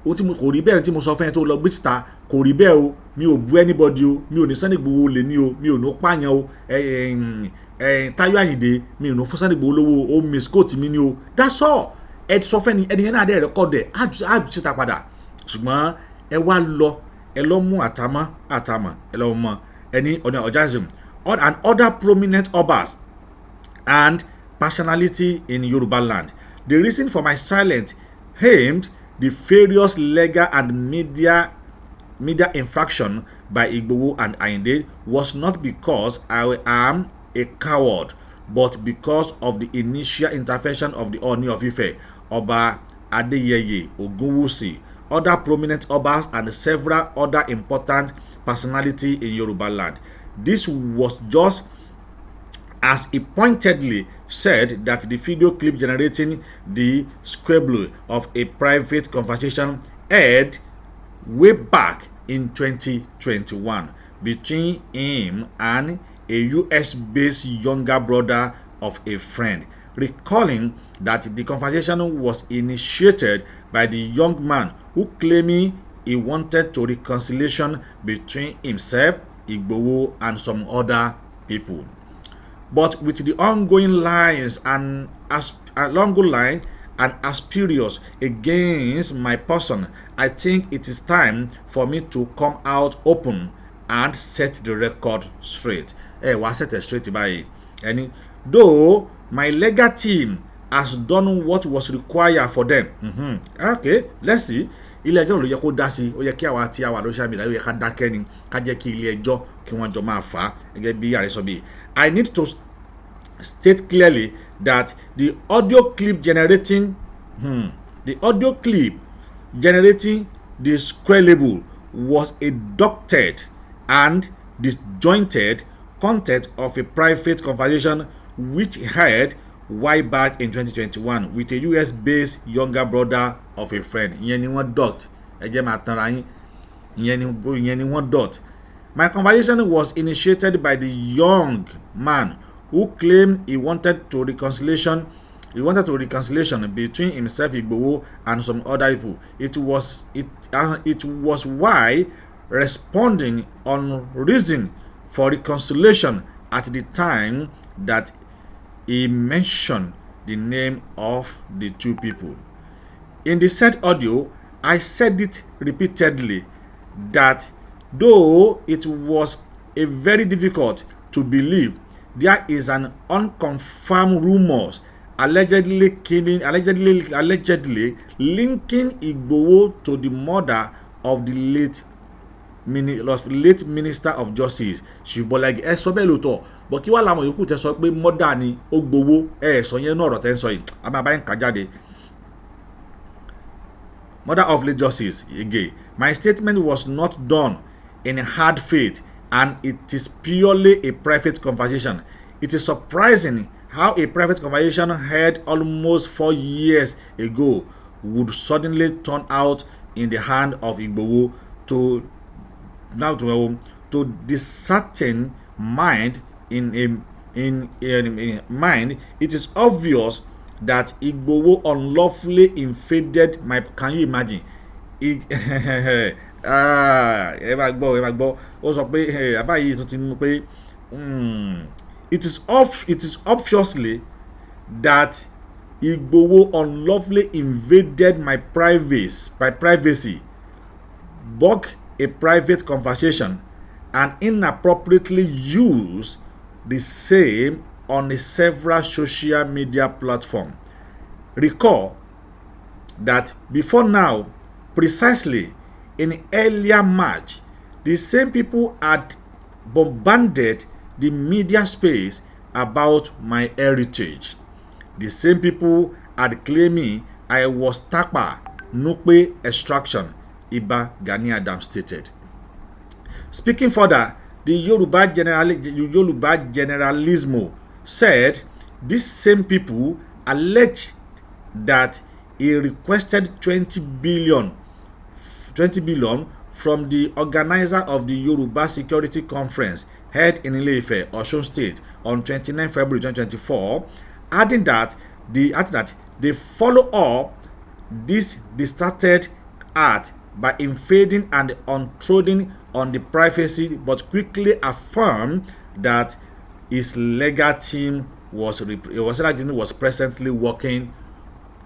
ó tí mo kò rí bẹ́ẹ̀, tí mo sọ fún ẹ tó lọ gbé síta kò rí bẹ́ẹ̀ o. Mi ò bú anybody o, mi ò ní Sunday Igboho lè ní o, mi ò ní pààyàn o. Ẹ ẹ Táyọ̀ Àyìndé, mi ò ní fún Sunday Igboho lówó o, misquote mi ni o. That's all. Ẹ sọ fẹ́ ni ẹni yẹn náà dẹ̀ record ẹ̀ á jù síta padà. Ṣùgbọ́n ẹ wá lọ, ẹ lọ mú àtàmọ́ àtàmọ́, ẹ lọ mọ ẹni ọ̀nà ọ̀já and other prominent obas and personality in Yoruba land. The reason for my silence aimed the various legal and media infraction by Igboho and Ayinde was not because I am a coward, but because of the initial intervention of the Ooni of Ife, Oba Adeyeye Ogunwusi, other prominent obas and several other important personality in Yoruba land. This was just as he pointedly said that the video clip generating the squabble of a private conversation aired way back in 2021 between him and a US-based younger brother. of a friend, recalling that the conversation was initiated by the young man who claiming he wanted to reconciliation between himself, Igboho, and some other people. But with the ongoing lines and along line and aspirations against my person, I think it is time for me to come out open and set the record straight. Ẹ wá set it straight báyìí. Ẹni though my legal team has done what was required for them. Okay, let's see. Ilé ẹjọ́ ló yẹ kó dá sí. Ó yẹ kí àwa tí a wà lórí social media, ó yẹ ká dákẹ́ ni, ká jẹ́ kí ilé ẹjọ́ kí wọ́n jọ máa fà á gẹ́gẹ́ bí ààrẹ sọ bíi. I need to state clearly that the audio clip generating the squabble was a doctored and disjointed content of a private conversation which had way back in 2021 with a US-based younger brother of a friend. Ìyẹn ni wọ́n doctor. Ẹ jẹ́ máa tanra yín. Ìyẹn ni wọ́n doctor. My conversation was initiated by the young man who claimed he wanted to reconciliation between himself, Igboho, and some other people. It was why responding on reason for reconciliation at the time that he mentioned the name of the two people. In the said audio, I said it repeatedly that though it was a very difficult to believe, there is an unconfirmed rumors allegedly linking Igboho to the murder of the late Minister of Justice, Chief Bola Ige. Ẹ sọ bẹ́ẹ̀ lóòótọ́, bọ̀ kí wàá làwọn yòókù tẹ sọ pé murder ni, ó gbowó. Ẹ sọ yẹn náà, ọ̀rọ̀ tẹ́ ń sọ yìí, a máa bá yín kà jáde. Mother of late Justice Ige. My statement was not done in hard faith and it is purely a private conversation. It is surprising how a private conversation held almost 4 years ago would suddenly turn out in the hand of Igboho to now to discerning mind in mind. It is obvious that Igboho unlawfully invaded my, can you imagine? Ah, ẹ máa gbọ́, ẹ máa gbọ́. Ó sọ pé àbá yìí tún ti mú pé it is obviously that Igboho unlawfully invaded my privacy, bug a private conversation and inappropriately used the same on a several social media platform. Recall that before now, precisely in earlier March, the same people had bombarded the media space about my heritage. The same people had claiming I was Tapa Nupe extraction, Iba Gani Adams stated. Speaking further, the Yoruba Generalissimo said these same people alleged that he requested 20 billion from the organizer of the Yoruba Security Conference held in Ile-Ife, Osun State on 29 February 2024, adding that they follow up this distorted act by invading and intruding on the privacy, but quickly affirmed that his legal team was presently working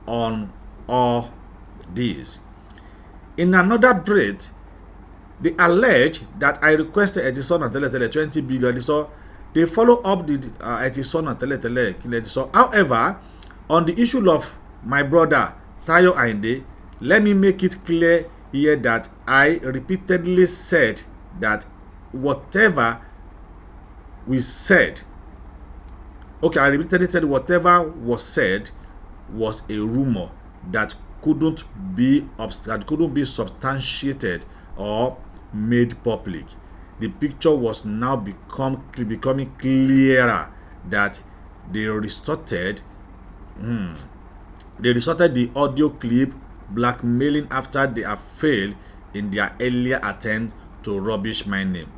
on all this. In another breath, they allege that I requested ẹ ti sọ náà tẹ́lẹ̀tẹ́lẹ̀ 20 billion. Ẹ ti sọ. They follow up the ẹ ti sọ náà tẹ́lẹ̀tẹ́lẹ̀, kí ni ẹ ti sọ. However, on the issue of my brother Tayo Ayinde, let me make it clear here that I repeatedly said that whatever we said, okay, I repeatedly said whatever was said was a rumor that couldn't be substantiated or made public. The picture was now becoming clearer that they resorted the audio clip blackmailing after they have failed in their earlier attempt to rubbish my name.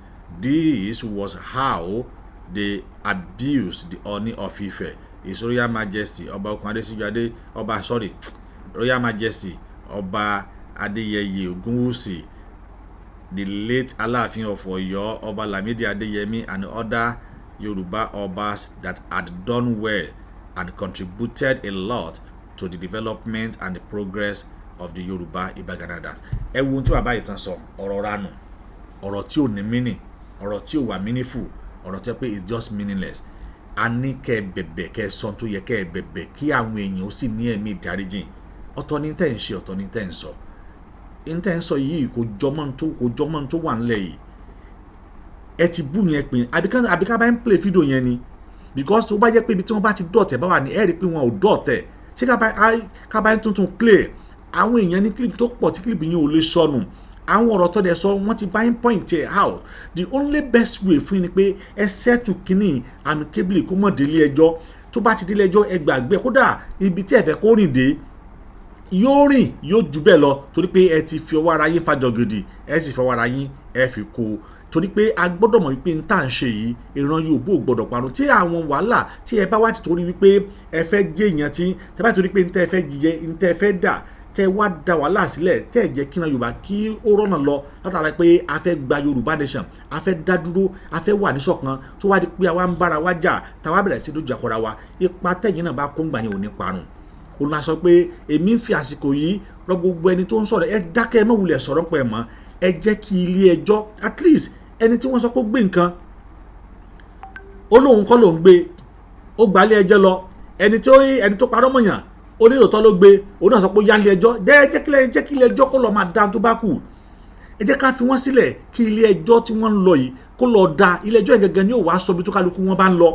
This was how They abuse the Oni of Ife, His Royal Majesty Ọba Okunade Sijuade, Ọba, sorry, Royal Majesty Ọba Adeyeye Ogunwusi, the late Alaafin of Oyo, Ọba Lamidi Adeyemi, and other Yoruba Obas that had done well and contributed a lot to the development and the progress of the Yoruba. Ìbà Gani Adams. Ẹ wo ohun tí bàbá yìí tán sọ, ọ̀rọ̀ ranù, ọ̀rọ̀ tí ò ní meaning, ọ̀rọ̀ tí ò wà meaningful, ọ̀rọ̀ tó yẹ pé it's just meaningless. A ní kẹ́ ẹ bẹ̀bẹ̀, kẹ́ ẹ sọ tó yẹ kẹ́ ẹ bẹ̀bẹ̀, kí àwọn èèyàn ó sì ní ẹ̀mí ìdáríjìn. Ọ̀tọ̀ ní tẹ̀ ń ṣe, ọ̀tọ̀ ní tẹ̀ ń sọ. Ní tẹ̀ ń sọ yìí kò jọmọ́ tó wà ńlẹ̀ yìí. Ẹ ti bú yẹn pin, àbíká bá ń play fídíò yẹn ni, because tó bá jẹ́ pé ibi tí wọ́n bá ti dọ̀tẹ̀ bá wà ní, ẹ rí i pé wọn ò dọ̀tẹ̀. Ṣé ká bá ń tuntun play? Àwọn èèyàn ní clip tó pọ̀ tí clip yẹn ò lè sọnù. Àwọn ọ̀rọ̀ tó dẹ̀ sọ, wọ́n ti bá ń point it out. The only best way fún yín ni pé ẹ settle kínní amicably, kó mọ̀ délé ẹjọ́. Tó bá ti délé ẹjọ́, ẹ gbàgbé. Kódà ibi tí ẹ fẹ́ kó rìn dé, yóò rìn, yóò jù bẹ́ẹ̀ lọ, torí pé ẹ ti fi ọwọ́ ara yín fàjọ gidi, ẹ sì fọwọ́ ara yín ẹ fi kó o, torí pé a gbọ́dọ̀ mọ̀ wípé n tá à ń ṣe yìí, ìran Yorùbá ò gbọ́dọ̀ parun. Tí àwọn wàhálà tí ẹ bá wá ti torí wípé ẹ fẹ́ jẹ́ èèyàn, tí tẹ bá torí pé n tẹ́ ẹ fẹ́ jíjẹ, n tẹ́ ẹ fẹ́ dà, tẹ́ wá da wàhálà sílẹ̀, tẹ́ ẹ jẹ́ kí ìran Yorùbá kí ó rọ́nà lọ, látara pé a fẹ́ gba Yorùbá nation, a fẹ́ dá dúró, a fẹ́ wà níṣọ̀kan, tó wá di pé àwa ń bára wa jà, táwa bẹ̀rẹ̀ sí lójú àkọ́ra wa, ipa tẹ̀yìn náà bá kó ń gbà yẹn ò ní parun. Òun la sọ pé èmi ń fi àsìkò yìí rọ gbogbo ẹni tó ń sọ̀rọ̀, ẹ dákẹ́, ẹ má wulẹ̀ sọ̀rọ̀ pẹ̀ mọ́. Ẹ jẹ́ kí ilé ẹjọ́, at least ẹni tí wọ́n sọ pé ó gbé nǹkan, ó lóun kọ́ lòún gbé, ó gba ilé ẹjọ́ lọ. Ẹni tó parọ́ mọ̀yàn, ó ní lóòótọ́ ló gbé, òun náà sọ pé ó yá ilé ẹjọ́. Jẹ́ kí ilé ẹjọ́ kó lọ máa dá tó bá kù. Ẹ jẹ́ ká fi wọ́n sílẹ̀, kí ilé ẹjọ́ tí wọ́n ń lọ yìí kó lọ da. Ilé ẹjọ́ yẹn gẹ́gẹ́ ni ó wàá sọ bí tó kálukú wọn bá ń lọ.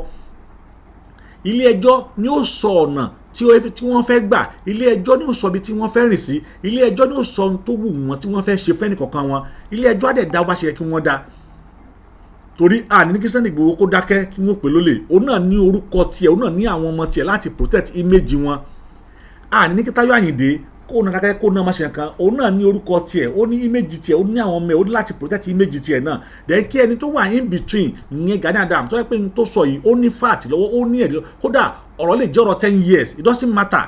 Ilé ẹjọ́ ni ó sọ ọ̀nà tí wọ́n fẹ́ gbà. Ilé ẹjọ́ ni ó sọ ibi tí wọ́n fẹ́ rìn sí. Ilé ẹjọ́ ni ó sọ ohun tó wù wọ́n tí wọ́n fẹ́ ṣe fẹ́ni kọ̀ọ̀kan wọn. Ilé ẹjọ́ á dẹ̀ dá wá ṣe yẹ kí wọ́n dá, torí àní ní kí Sunday Igboho kó dákẹ́ kí wọ́n pè lólè. Òun náà ní orúkọ tiẹ̀, òun náà ní àwọn ọmọ tiẹ̀ láti protect image wọn. Àní ní kí Táyọ̀ Àyìndé kó náà dákẹ́, kó náà má ṣe nǹkan. Òun náà ní orúkọ tiẹ̀, ó ní image tiẹ̀, ó ní àwọn ọmọ ẹ̀, ó ní láti protect image tiẹ̀ náà. Then kí ẹni tó wà in between, ìyẹn Gani Adams, tó yẹ pé n tó sọ yìí, ó ní fact lọ́wọ́, ó ní ẹ̀rí. Kódà ọ̀rọ̀ lè jẹ́ ọ̀rọ̀ 10 years, it doesn't matter.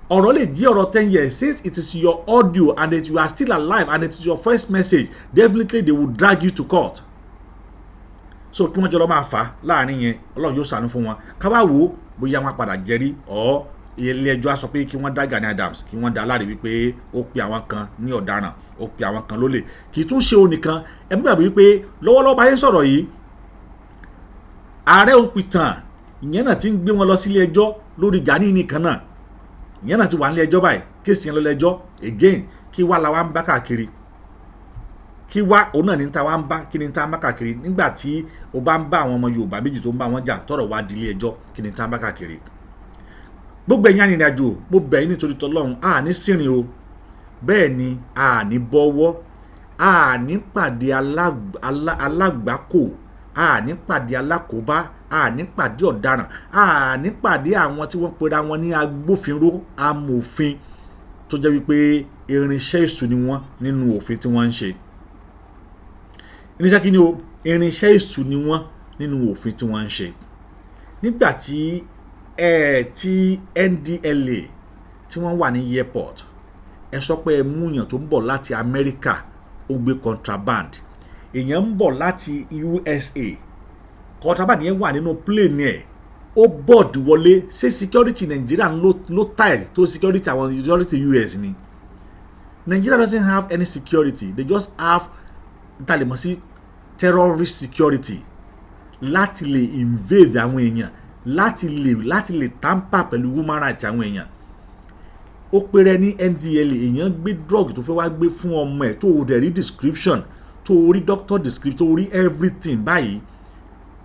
Ọ̀rọ̀ lè jẹ́ ọ̀rọ̀ 10 years. Since it is your audio and it, you are still alive and it is your first message, definitely they will drag you to court. So kí wọ́n jọ lọ máa fà á láàrin yẹn, Ọlọ́run yóò ṣàánú fún wọn. Ká wá wò ó bóyá wọn padà jẹ́rí ọ́ ilé ẹjọ́ á sọ pé kí wọ́n dá Gani Adams, kí wọ́n dá láre wípé ó pe àwọn kan ní ọ̀daràn, ó pe àwọn kan lólè. Kì í tún ṣe òun nìkan. Ẹ mú gbàgbé wípé lọ́wọ́lọ́wọ́ báyé sọ̀rọ̀ yìí, ààrẹ òǹpìtàn ìyẹn náà ti ń gbé wọn lọ sílé ẹjọ́ lórí Gani nìkan náà. Ìyẹn náà ti wà nílé ẹjọ́ báyìí, case yẹn lọ lẹ́jọ́ again. Kí wá la wá ń bá káàkiri? Kí wá òun náà ní ta wá ń bá, kí ni ta ń bá káàkiri? Nígbà tí o bá ń bá àwọn ọmọ Yorùbá méjì tó ń bá wọn jà, tọrọ wá di ilé ẹjọ́, kí ni ta ń bá káàkiri? Gbogbo ẹ̀yin arìnrìn-àjò, mo bẹ̀ yín nítorí tọlọ́run, a ní sìnrìn o, bẹ́ẹ̀ ni a ní bọ́wọ́, a ní pàdé alágbákò, a ní pàdé alákòóbá, a ní pàdé ọ̀daràn, a ní pàdé àwọn tí wọ́n pera wọn ní agbófinró, amòfin, tó jẹ́ wípé irinṣẹ́ èṣù ni wọ́n nínú òfin tí wọ́n ń ṣe. Irinṣẹ́ kí ni o? Irinṣẹ́ èṣù ni wọ́n nínú òfin tí wọ́n ń ṣe. Nígbà tí ẹ tí NDLEA tí wọ́n wà ní airport, ẹ sọ pé ẹ mú èèyàn tó ń bọ̀ láti Amẹ́ríkà, ó gbé contraband. Èèyàn ń bọ̀ láti USA, contraband yẹn wà nínú plane ẹ̀, ó board wọlé. Ṣé security Nàìjíríà ló tight tó security àwọn security US ni? Nigeria doesn't have any security. They just have ta lè mọ̀ sí terrorist security láti lè invade àwọn èèyàn, láti lè tamper pẹ̀lú human rights àwọn èèyàn. Ó péré ní NDLEA, èèyàn gbé drug tó fẹ́ wá gbé fún ọmọ ẹ̀, tó o dẹ̀ rí description, tó o rí doctor description, tó o rí everything báyìí,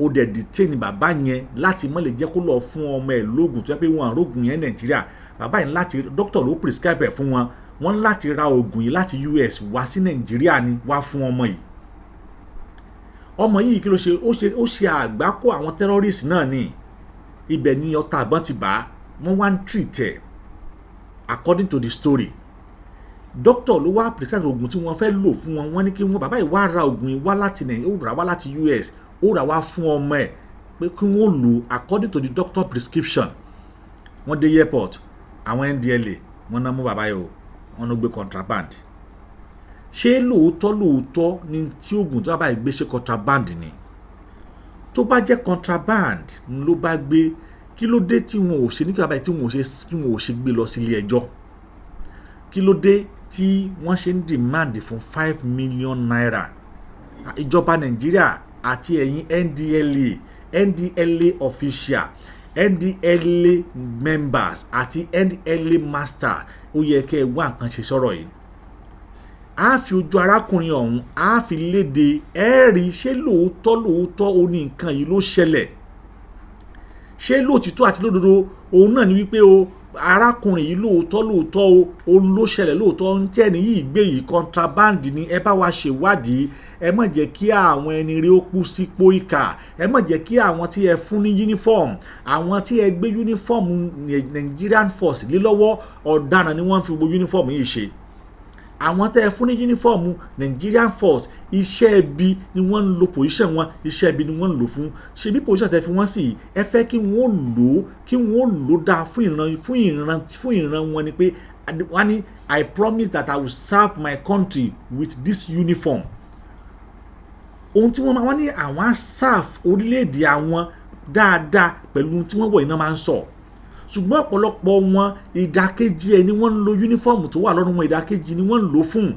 ó dẹ̀ detain bàbá yẹn láti má lè jẹ́ kó lọ fún ọmọ ẹ̀ lóògùn tó yẹ pé wọn àrógùn yẹn Nàìjíríà. Bàbá yẹn láti doctor ló prescribe ẹ̀ fún wọn, wọ́n láti ra oògùn yìí láti US wá sí Nàìjíríà ni wá fún ọmọ yìí. Ọmọ yìí, kí ló ṣe? Ó ṣe àgbákò àwọn terrorist náà ní ibẹ̀ ni ọta àgbọn ti bá wọ́n wá ń treat ẹ̀. According to the story, doctor ló wá prescribe oògùn tí wọ́n fẹ́ lò fún wọn. Wọ́n ní kí wọ́n bàbá yìí wá ra oògùn yìí wá láti Nàìjíríà, ó rà wá láti US, Ó rà wá fún ọmọ ẹ̀ pé kí wọ́n lò according to the doctor prescription. Wọ́n dé airport, àwọn NDLEA wọ́n náà mú bàbá yìí o, wọ́n ló gbé contraband. Ṣé lóòótọ́ lóòótọ́ ni tí oògùn tó bàbá yìí gbé ṣe contraband ni? Tó bá jẹ́ contraband ló bá gbé, kí ló dé tí wọn ò ṣe ní kí bàbá yìí tí wọn ò ṣe gbé lọ sílé ẹjọ́? Kí ló dé tí wọ́n ṣe ń demand fún ₦5 million? Ìjọba Nàìjíríà àti ẹ̀yin NDLEA, NDLEA official, NDLEA members àti NDLEA master, ó yẹ kẹ́ ẹ wá nǹkan ṣe sọ̀rọ̀ yìí. A fi ojú arákùnrin ọ̀hún, a fi léde, ẹ rí ṣé lóòótọ́ lóòótọ́ ó ní nǹkan yìí ló ṣẹlẹ̀. Ṣé lóòtítọ́ àti lódodo òun náà ni wípé o arákùnrin yìí lóòótọ́ lóòótọ́ o, òun ló ṣẹlẹ̀ lóòótọ́ ń jẹ́ ní yìí gbé yìí contraband ni? Ẹ bá wa ṣèwádìí. Ẹ má jẹ́ kí àwọn ẹni rí ó kú sípò ìkà. Ẹ má jẹ́ kí àwọn tí ẹ fún ní uniform, àwọn tí ẹ gbé uniform Nigerian Force lé lọ́wọ́, ọ̀daràn ni wọ́n fi gbogbo uniform yìí ṣe. Àwọn tẹ́ ẹ fún ní uniform Nigerian Force, iṣẹ́ ibi ni wọ́n ń lo position wọn, iṣẹ́ ibi ni wọ́n ń lò fún. Ṣe bí position tẹ́ fi wọ́n sí, ẹ fẹ́ kí wọ́n lò ó, kí wọ́n lò ó dáa fún ìran, fún ìran, fún ìran wọn ni pé wọ́n ní, "I promise that I will serve my country with this uniform." Ohun tí wọ́n máa wọ́n ní àwọn á serve orílẹ̀-èdè àwọn dáadáa pẹ̀lú ohun tí wọ́n wọ̀ iná máa ń sọ. Ṣùgbọ́n ọ̀pọ̀lọpọ̀ wọn, ìdàkejì ẹ̀ ni wọ́n ń lo uniform tó wà lọ́rùn wọn, ìdàkejì ni wọ́n ń lò fún.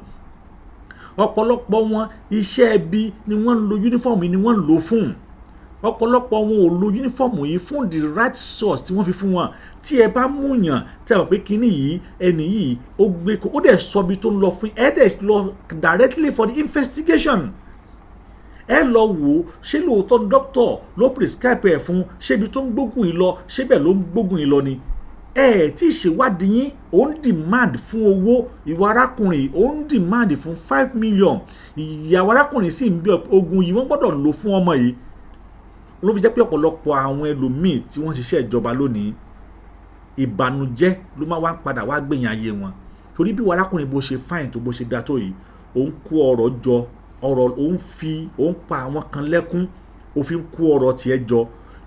Ọ̀pọ̀lọpọ̀ wọn, iṣẹ́ ẹbí ni wọ́n ń lo uniform ni wọ́n ń lò fún. Ọ̀pọ̀lọpọ̀ wọn ò lo uniform yìí fún the right source tí wọ́n fi fún wọn. Tí ẹ bá mú yàn tí ẹ mọ̀ pé kinní yìí, ẹni yìí ó gbé, ó dẹ̀ sọ ibi tó ń lọ fún ẹ, dẹ̀ lọ directly for the investigation. Ẹ lọ wò ó, ṣé lóòótọ́ doctor ló prescribe ẹ̀ fún? Ṣé ibi tó ń gbógun yìí lọ, ṣé bẹ́ẹ̀ ló ń gbógun yìí lọ ni? Ẹ ẹ̀ tí ì ṣèwádìí yín, ó ń demand fún owó. Ìwà arákùnrin, ó ń demand fún 5 million. Ìyàwó arákùnrin sì ń bí ogun yìí, wọ́n gbọ́dọ̀ lò fún ọmọ yìí. Ló fi jẹ́ pé ọ̀pọ̀lọpọ̀ àwọn ẹlòmíì tí wọ́n ṣiṣẹ́ ìjọba lónìí, ìbànújẹ́ ló máa wá padà wá gbẹ̀yìn ayé wọn. Torí bí ìwà arákùnrin bó ṣe fine tó, bó ṣe dáa tó yìí, òun kó ọrọ̀ jọ, ọ̀rọ̀ òun fi òun pa àwọn kan lẹ́kún, ó fi ń kó ọrọ̀ tiẹ̀ jọ.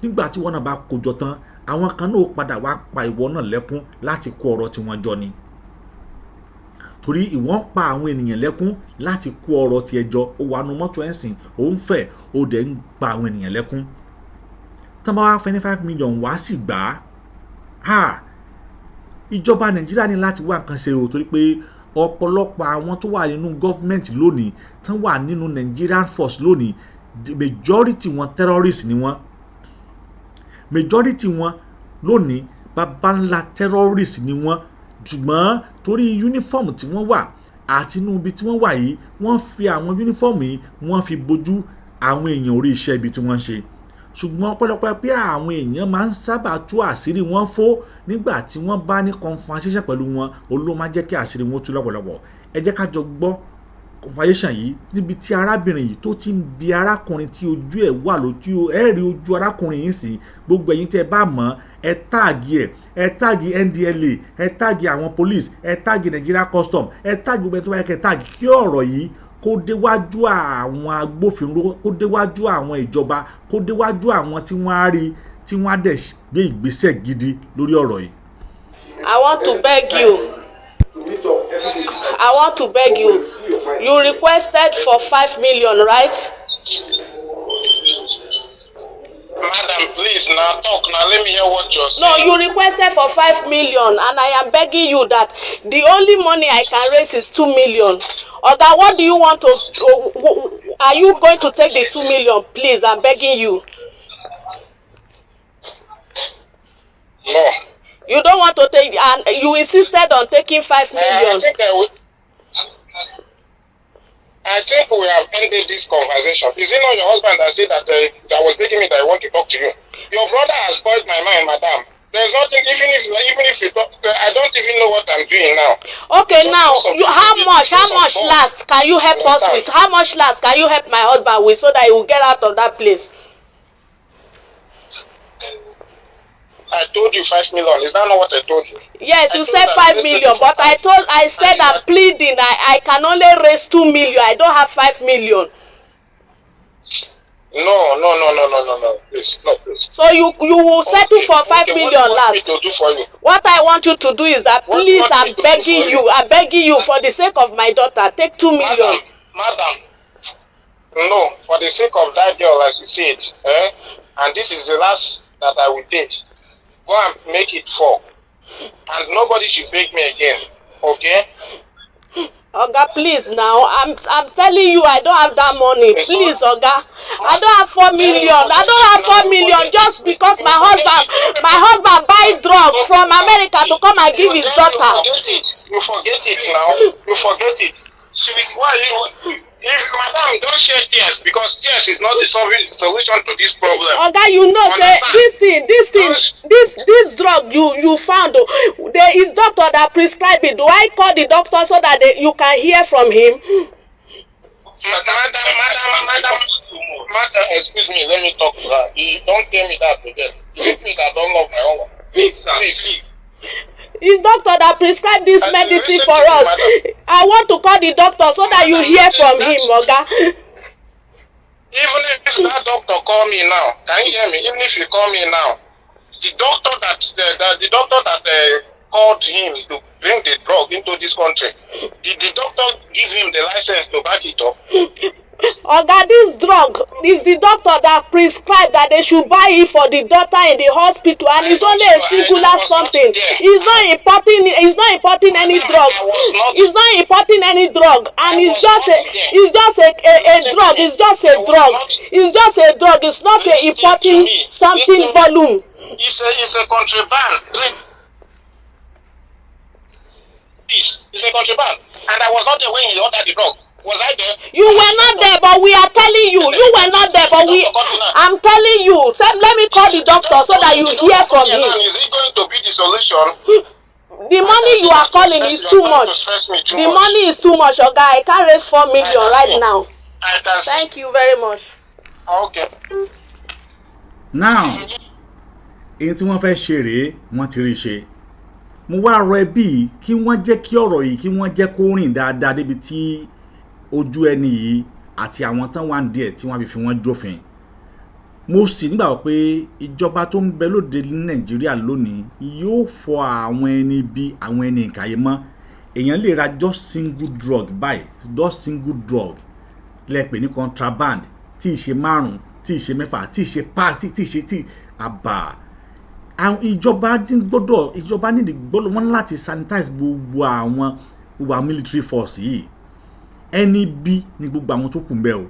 Nígbà tí wọ́n náà bá kó jọ tán, àwọn kan náà padà wá pa ìwọ náà lẹ́kún láti kó ọrọ̀ tiwọn jọ ni, torí ìwọ́n pa àwọn ènìyàn lẹ́kún láti kó ọrọ̀ tiẹ̀ jọ. Ó wà nù mọ́tò ẹ̀sìn, ó ń fẹ̀, ó dẹ̀ ń pa àwọn ènìyàn lẹ́kún. Tán bá wá fẹ́ ní 5 million, wá sì gbà á. Ìjọba Nàìjíríà ní láti wá nǹkan ṣe o, torí pé ọ̀pọ̀lọpọ̀ àwọn tó wà nínú government lónìí, tán wà nínú Nigerian Force lónìí, the majority wọn, terrorists ni wọ́n. Majority wọn lónìí, baba ńlá terrorists ni wọ́n. Ṣùgbọ́n torí uniform tí wọ́n wà àti inú ibi tí wọ́n wà yìí, wọ́n fi àwọn uniform yìí, wọ́n fi bojú àwọn èèyàn orí iṣẹ́ ibi tí wọ́n ń ṣe. Ṣùgbọ́n ọpẹ́lọpẹ́ pé àwọn èèyàn máa ń sábà tú àṣírí wọn fó nígbà tí wọ́n bá ní conversation pẹ̀lú wọn, òun ló máa jẹ́ kí àṣírí wọn tú lọ́pọ̀lọpọ̀. Ẹ jẹ́ ká jọ gbọ́ conversation yìí níbi tí arábìnrin yìí tó ti ń bi arákùnrin tí ojú ẹ̀ wà lójú ẹ̀ rí ojú arákùnrin yìí sí. Gbogbo ẹ̀yin tí ẹ bá mọ̀, ẹ tag ẹ̀, ẹ tag NDLEA, ẹ tag àwọn police, ẹ tag Nigeria Custom, ẹ tag gbogbo ẹni tó bá yẹ kẹ́ tag, kí ọ̀rọ̀ yìí kó déwájú àwọn agbófinró, kó déwájú àwọn ìjọba, kó déwájú àwọn tí wọ́n á rí, tí wọ́n á dẹ̀ gbé ìgbésẹ̀ gidi lórí ọ̀rọ̀ yìí. I want to beg you. I want to beg you. You requested for 5 million, right? Madam, please now talk now. Let me hear what you're No, saying. you requested for 5 million, and I am begging you that the only money I can raise is 2 million. Oga, what do you want to? Are you going to take the 2 million? Please, I'm begging you. No. You don't want to take, and you insisted on taking five I million. think I think we have ended this conversation. Is it not your husband that said that that was begging me that I want to talk to you? Your brother has spoiled my mind, madam. There's nothing. Even if you talk, I don't even know what I'm doing now. Okay, Because now of you, how because much? How of much God. last can you help us Understand? with? How much last can you help my husband with so that he will get out of that place? I told you 5 million. Is that not what I told you? Yes, I you told said her 5 this million, but I said And I'm you pleading. I can only raise 2 million. I don't have 5 million. No, no, no, no, no, no, no. Please, no, please. So you will settle Okay, for 5 okay, million what do you want me last. to do for you? What I want you to do is that What do you please, want me I'm to do begging for you, you? I'm begging you for the sake of my daughter, take 2 million. Madam, madam, no, for the sake of that girl, as you see it, eh? And this is the last that I will take. Go and make it 4. And nobody should beg me again, okay? Oga, please now, I'm telling you, I don't have that money. It's Please, all Oga, I don't have 4 million. I don't have 4 million just because my husband buy drug from America to come and give his Then daughter. you forget it. You forget it now. You forget it. Why you? If madam, don't shed tears because tears is not the solution to this problem. Oga, you know say Understand? this thing, Don't this drug you found o, there is doctor that prescribe it. Do I call the doctor so that you can hear from him? Madam, madam, madam, madam, excuse me, let me talk to her. You don't tell me that again. Is it me that don't love my own? Please, please. It's doctor that prescribe this And medicine listen for to me, us. madam. I want to call the doctor so that you Madam, hear listen, from him, that's oga. Even if that doctor call me now, can you hear me? Even if you call me now, the doctor that called him to bring the drug into this country, did the doctor give him the license to back it up? Oga, this drug is the doctor that prescribe that they should buy it for the daughter in the hospital, and I it's only was a I singular was not something. there. He's not importing any Madam, drug. I was not He's not importing any drug, and I it's was just not a there. it's just a Listen to drug. me. It's just I a was drug. not It's just a drug. It's not a Listen to importing me. something Listen. volume. It's a contraband. Please, it's a contraband. And I was not there when he ordered the drug. Was I there? You were not there, but we are telling you. You were not there, but we. I'm telling you. So let me call the doctor so that you The hear doctor from here him. now, is he going to be the solution? The I money can see you are that you calling stress is you are too trying to much. stress me too The much. money is too much, oga. I can't raise four I million can right see. now. I can see. Thank you very much. Okay. Now, èyí tí wọ́n fẹ́ ṣe rèé, wọ́n ti rí i ṣe. Mo wá rọ ẹbí yìí kí wọ́n jẹ́ kí ọ̀rọ̀ yìí, kí wọ́n jẹ́ kó rìn dáadáa débi tí ojú ẹni yìí àti àwọn tán wà ń díẹ̀ tí wọ́n fi wọ́n jófin. Mo sì nígbàgbọ́ pé ìjọba tó ń bẹ lóde ní Nàìjíríà lónìí yóò fọ àwọn ẹni bí àwọn ẹni ìkàyè mọ́. Èèyàn lè ra just single drug báyìí, just single drug lẹ́pẹ̀ ní contraband, tí ì ṣe márùn, tí ì ṣe mẹ́fà, tí ì ṣe pa, tí ì ṣe tí àbà. Àwọn ìjọba gbọ́dọ̀, ìjọba nídìí gbọ́dọ̀ wọ́n láti sanitize gbogbo àwọn military force yìí. Ẹni bí ní gbogbo àwọn tó kù ń bẹ o.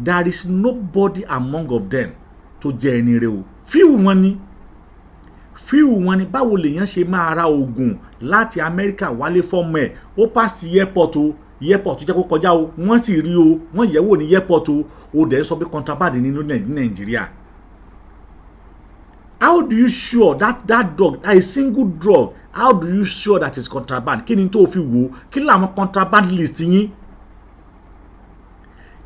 There is nobody among of them tó jẹ́ ẹni rẹ o. Few wọn ni, few wọn ni. Báwo lèèyàn ṣe máa ra oògùn láti Amẹ́ríkà wálé fọ́mọ ẹ̀, ó pass airport o, airport tó jẹ́ kó kọjá o, wọ́n sì rí o, wọ́n yẹ̀ wò ní airport o, o dẹ̀ sọ pé contraband ní Nàìjíríà? How do you sure that that drug, a single drug, how do you sure that is contraband? Kí ni tó o fi wò ó? Kí làwọn contraband list yín?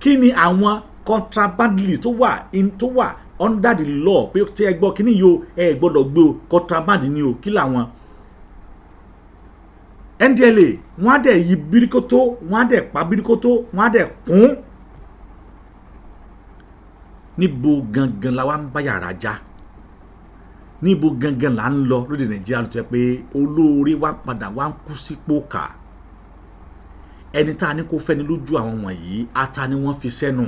Kí ni àwọn contraband list tó wà under the law pé tí ẹ gbọ́ kíní yìí o, ẹ gbọ́dọ̀ gbé o, contraband ni o? Kí làwọn NDLEA, wọ́n á dẹ̀ yí bíríkótó, wọ́n á dẹ̀ pa bíríkótó, wọ́n á dẹ̀ kún. Níbo gangan la wá ń bá yàrá já? Níbo gangan là ń lọ lóde Nàìjíríà ló tẹ́ pé olóore wá padà wá ń kú sípò kà? Ẹni tá a ní kó fẹ́ni lójú àwọn wọ̀nyí, ata ni wọ́n fi sẹ́nu.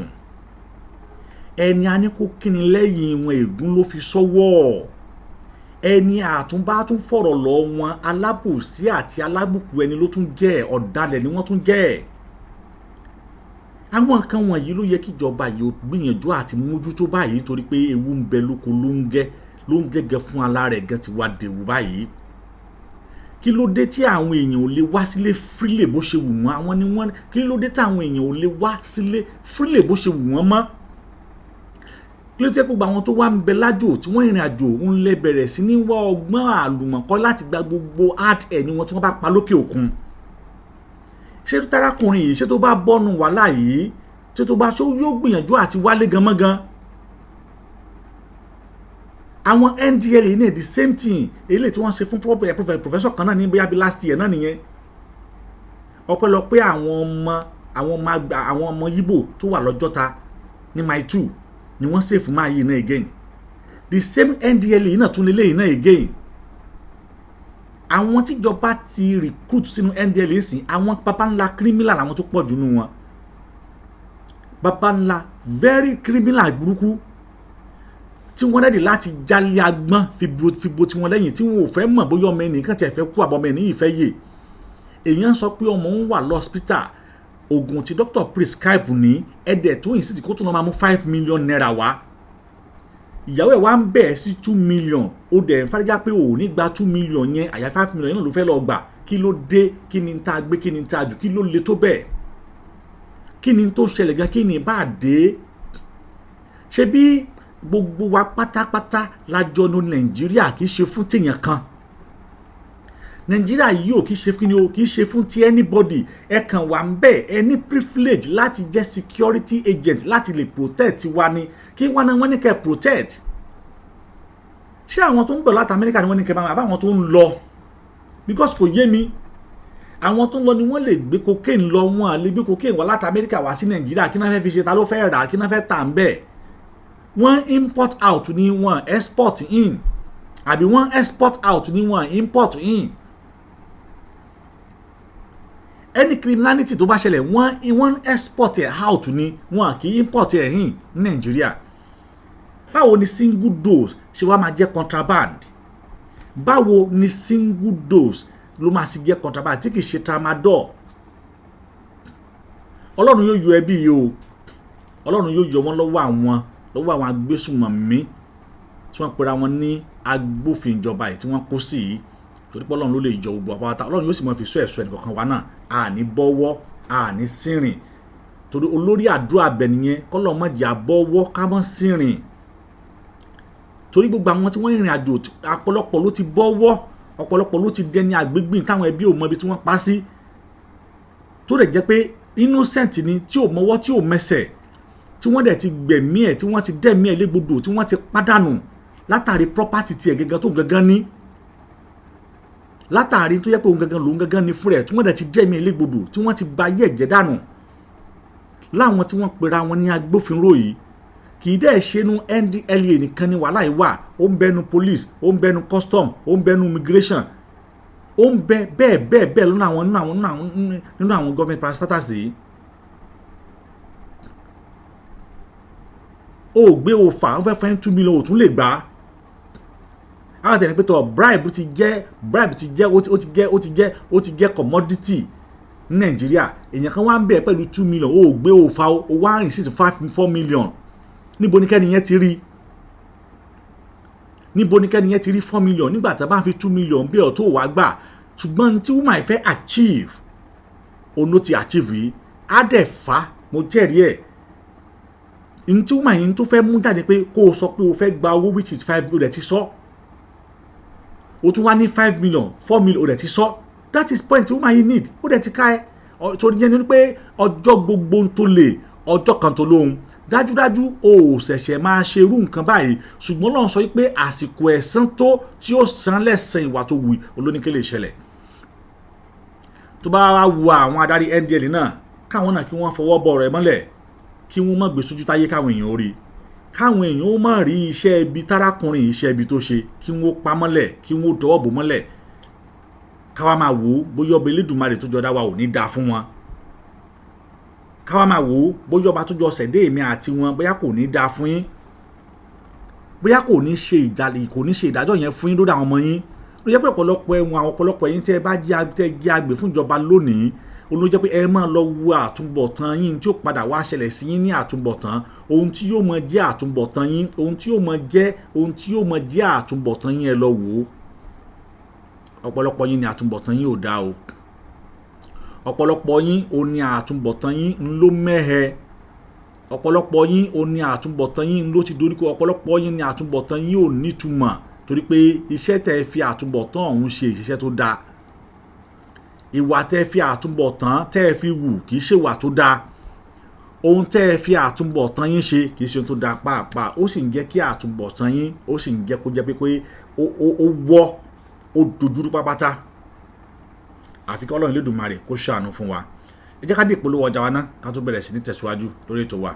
Ẹni a ní kó kíni lẹ́yìn wọn, ègún ló fi sọ́wọ́. Ẹni àtúnbá tún fọ̀rọ̀ lọ wọn, alábòsí àti alábùkù ẹni ló tún jẹ́, ọ̀dàlẹ̀ ni wọ́n tún jẹ́. Àwọn nǹkan wọ̀nyí ló yẹ kíjọba yìí ó gbìyànjú àti mójútó báyìí, nítorí pé ewu ń bẹ lóko ló ń gẹ́ ló ń gẹ́gẹ́ fún ara rẹ̀ gan ti wá dèwù báyìí. Kí ló dé tí àwọn èèyàn ò lè wá sílé freely bó ṣe wù wọ́n? Àwọn ni wọ́n. Kí ló dé tí àwọn èèyàn ò lè wá sílé freely bó ṣe wù wọ́n mọ́? Kí ló dé gbogbo àwọn tó wá ń bẹ lájò, tí wọ́n rìnrìn àjò, ń lè bẹ̀rẹ̀ sí ní wá ọgbọ́n àlùmọ̀kọ́ láti gba gbogbo hard earned wọn tí wọ́n bá pa lókè òkun? Ṣé tarakùnrin yìí, ṣé tó bá bọ́nu wàhálà yìí, ṣé tó bá ṣó yóò gbìyànjú àti wálé gan mọ́gan? Àwọn NDLEA ní the same thing, eléyìí tí wọ́n ṣe fún professor kan náà ní bóyá bí last year náà nìyẹn. Ọpẹ́lọpẹ́ àwọn ọmọ Yíbò tó wà lọ́jọ́ta ní Mile 2. Ni wọ́n save máa yìí náà again. The same NDLEA yìí náà tún lélẹ́yìn náà again. Àwọn tíjọba ti recruit sínú NDLEA sìn, àwọn baba ńlá criminal, àwọn tó pọ̀ jù nù wọn, baba ńlá very criminal burúkú tí wọ́n ready láti jálé agbọ́n fi bo tiwọn lẹ́yìn, tí wọn ò fẹ́ mọ̀ bóyá ọmọ ẹnìkan tiẹ̀ fẹ́ kú àbọ̀ ọmọ ẹni yìí fẹ́ yè. Èèyàn sọ pé ọmọ ń wà lọ́spítà, oògùn tí doctor prescribe ní ẹ̀dẹ̀ tó insist kó tún lọ máa mú ₦5 million wá. Ìyàwó ẹ̀ wá ń bẹ̀ sí 2 million, ó dẹ̀ ń fárígá pé ò ní gba 2 million yẹn, àyà 5 million yẹn náà ló fẹ́ lọ gbà. Kí ló dé? Kí ni tá a gbé? Kí ni tá a jù? Kí ló le tó bẹ́ẹ̀? Kí ni tó ṣẹlẹ̀ gan? Kí ni bá a dé? Ṣé bí gbogbo wa pátápátá la jọ ní Nàìjíríà, kì í ṣe fún tèèyàn kan. Nàìjíríà yìí ò kì í ṣe fún ni o, kì í ṣe fún ti anybody. Ẹ kàn wà ń bẹ̀, ẹ ní privilege láti jẹ́ security agent láti lè protect wa ni. Kí wọ́n ní, wọ́n ní kẹ́ protect. Ṣé àwọn tó ń bọ̀ láti Amẹ́ríkà ni wọ́n ní kẹ́ máa àbá àwọn tó ń lọ? Because kò yé mi. Àwọn tó ń lọ ni wọ́n lè gbé cocaine lọ. Wọn à lè gbé cocaine wá láti Amẹ́ríkà wá sí Nàìjíríà. Kí náà fẹ́ fi ṣe? Ta ló fẹ́ rà? Kí náà fẹ́ tà ń bẹ̀? Wọ́n import out ni, wọ́n export in, àbí wọ́n export out ni, wọ́n import in? Any criminality tó bá ṣẹlẹ̀, wọ́n export ẹ̀ out ni, wọ́n kì í import ẹ̀ in ní Nàìjíríà. Báwo ni single dose ṣe wá máa jẹ́ contraband? Báwo ni single dose ló máa ṣe jẹ́ contraband tí kì í ṣe tramadol? Ọlọ́run yóò yọ ẹbí yìí o. Ọlọ́run yóò yọ wọ́n lọ́wọ́ àwọn agbésùnmọ̀mí tí wọ́n pera wọn ní agbófin ìjọba yìí tí wọ́n kó sí yìí, torí pé Ọlọ́run ló lè yọ gbogbo àpáta. Ọlọ́run yóò sì máa fi sọ ẹ̀sọ́ ẹnìkọ̀ọ̀kan wa náà. Àní bọ́wọ́, àní sírìn, torí olórí àdúrà bẹ̀ nìyẹn, kọ́lọ́ má jẹ́ àbọ̀wọ́ ká mọ́ sírìn, torí gbogbo àwọn tí wọ́n rìnrìn àjò, ọ̀pọ̀lọpọ̀ ló ti bọ́wọ́, ọ̀pọ̀lọpọ̀ ló ti dẹni àgbégbìn táwọn ẹbí ò mọ ibi tí wọ́n pa sí, tó dẹ̀ jẹ́ pé innocent ni, tí ò mọwọ́, tí ò mẹsẹ̀, tí wọ́n dẹ̀ ti gbẹ̀mí ẹ̀, tí wọ́n ti dẹ̀mí ẹ̀ légbodò, tí wọ́n ti pàdánù látàrí property tiẹ̀ gẹ́gẹ́ tó gangan ní, látàrí tó yẹ pé òun gangan lòun gangan ní fúnra ẹ̀, tí wọ́n dẹ̀ ti dẹ̀mí ẹ̀ légbodò, tí wọ́n ti ba ayé ẹ̀jẹ̀ dànù láwọn tí wọ́n pera wọn ní agbófinró yìí. Kì í dẹ̀ ṣe nu NDLEA nìkan ni wàhálà yìí wà. Ó ń bẹnu police, ó ń bẹnu custom, ó ń bẹnu immigration, ó ń bẹ bẹ́ẹ̀ bẹ́ẹ̀ bẹ́ẹ̀ lọ́nà àwọn nínú àwọn government parastatals yìí. Ó gbé o fà, ó fẹ́ fẹ́ 2 million, ò tún lè gbà á. Àwọn tẹ̀lé pé tọ́ bribe ti jẹ́ ó ti jẹ́ commodity ní Nàìjíríà. Èèyàn kan wá ń bẹ̀ pẹ̀lú 2 million, ó gbé o fa, ó wá rìn sí 5, 4 million. Níbo ni kẹ́ni yẹn ti rí? Níbo ni kẹ́ni yẹn ti rí 4 million nígbà tá a bá fi 2 million bí ọ̀ tó wàá gbà? Ṣùgbọ́n tí woman fẹ́ achieve, òun ló ti achieve yìí. Á dẹ̀ fà, mo jẹ́rìí ẹ̀, ní tí woman yìí tó fẹ́ mú jáde pé kó o sọ pé o fẹ́ gba owó, which is five, o dẹ̀ ti sọ, o tún wá ní 5 million, 4 million, o dẹ̀ ti sọ. That is point tí woman yìí need. Ó dẹ̀ ti ká ẹ torí yẹn ni pé ọjọ́ gbogbo ń tó lè ọjọ́ kan tó lóhun. Dájúdájú, o ò ṣẹ̀ṣẹ̀ máa ṣe irú nǹkan báyìí, ṣùgbọ́n lọ́n sọ pé àsìkò ẹ̀san tó tí ó san lẹ́san ìwà tó wù olóníkè lè ṣẹlẹ̀. Tó bá wá wu àwọn adarí NDLEA náà, káwọn náà kí wọ́n fọwọ́ bọ̀ ọ̀rọ̀ ẹ̀ mọ́lẹ̀, kí wọ́n má gbé sójú táyé, káwọn èèyàn ó rí, káwọn èèyàn ó má rí iṣẹ́ ibi tárákùnrin, iṣẹ́ ibi tó ṣe, kí wọ́n pa mọ́lẹ̀, kí wọ́n dọwọ́ bò mọ́lẹ̀, káwa máa wò ó bóyá ọba Elédùmarè tó jọ dá wa ò ní dáa fún wọn. Káwa máa wò ó bóyá ọba tó jọ ṣẹ̀dá èmi àti wọn, bóyá kò ní dáa fún yín, bóyá kò ní ṣe ìjàlè, kò ní ṣe ìdájọ́ yẹn fún yín lórí àwọn ọmọ yín. Ló jẹ́ pé ọ̀pọ̀lọpọ̀ ẹ̀wọ̀n àwọn ọ̀pọ̀lọpọ̀ ẹ̀yin tẹ́ ẹ bá jẹ́ àgbè fún ìjọba lónìí, ló jẹ́ pé ẹ máa lọ wo àtúbọ̀tán yín tí ó padà wá ṣẹlẹ̀ sí yín ní àtúbọ̀tán, ohun tí yóò mọ jẹ́ àtúbọ̀tán yín, ohun tí yóò mọ jẹ́ àtúbọ̀tán yín. Ẹ lọ wò ó. Ọ̀pọ̀lọpọ̀ yín ní àtúbọ̀tán yín ò dáa o. Ọ̀pọ̀lọpọ̀ yín ò ní àtúbọ̀tán yín ń ló mẹ́hẹ. Ọ̀pọ̀lọpọ̀ yín ò ní àtúbọ̀tán yín ló ti doríko. Ọ̀pọ̀lọpọ̀ yín ní àtúbọ̀tán yín ò nítumọ̀, torí pé iṣẹ́ tẹ́ fi àtúbọ̀tán ọ̀hún ṣe, ìṣiṣẹ́ tó dáa. Ìwà tẹ́ fi àtúbọ̀tán tẹ́ fi wù kì í ṣe ìwà tó dáa. Ohun tẹ́ ẹ fi àtúbọ̀tán yín ṣe kì í ṣe ohun tó dáa pàápàá. Ó sì ń jẹ́ kí àtúbọ̀tán yín, ó sì ń jẹ́ kó jẹ́ pé ó wọ́, ó dojúrú pápátá. Àfi kí Ọlọ́run Elédùmarè kó ṣàánú fún wa. Ẹ jẹ́ ká dé ìpolówó ọjà wa ná, ká tó bẹ̀rẹ̀ sí ní tẹ̀síwájú lórí ètò wa.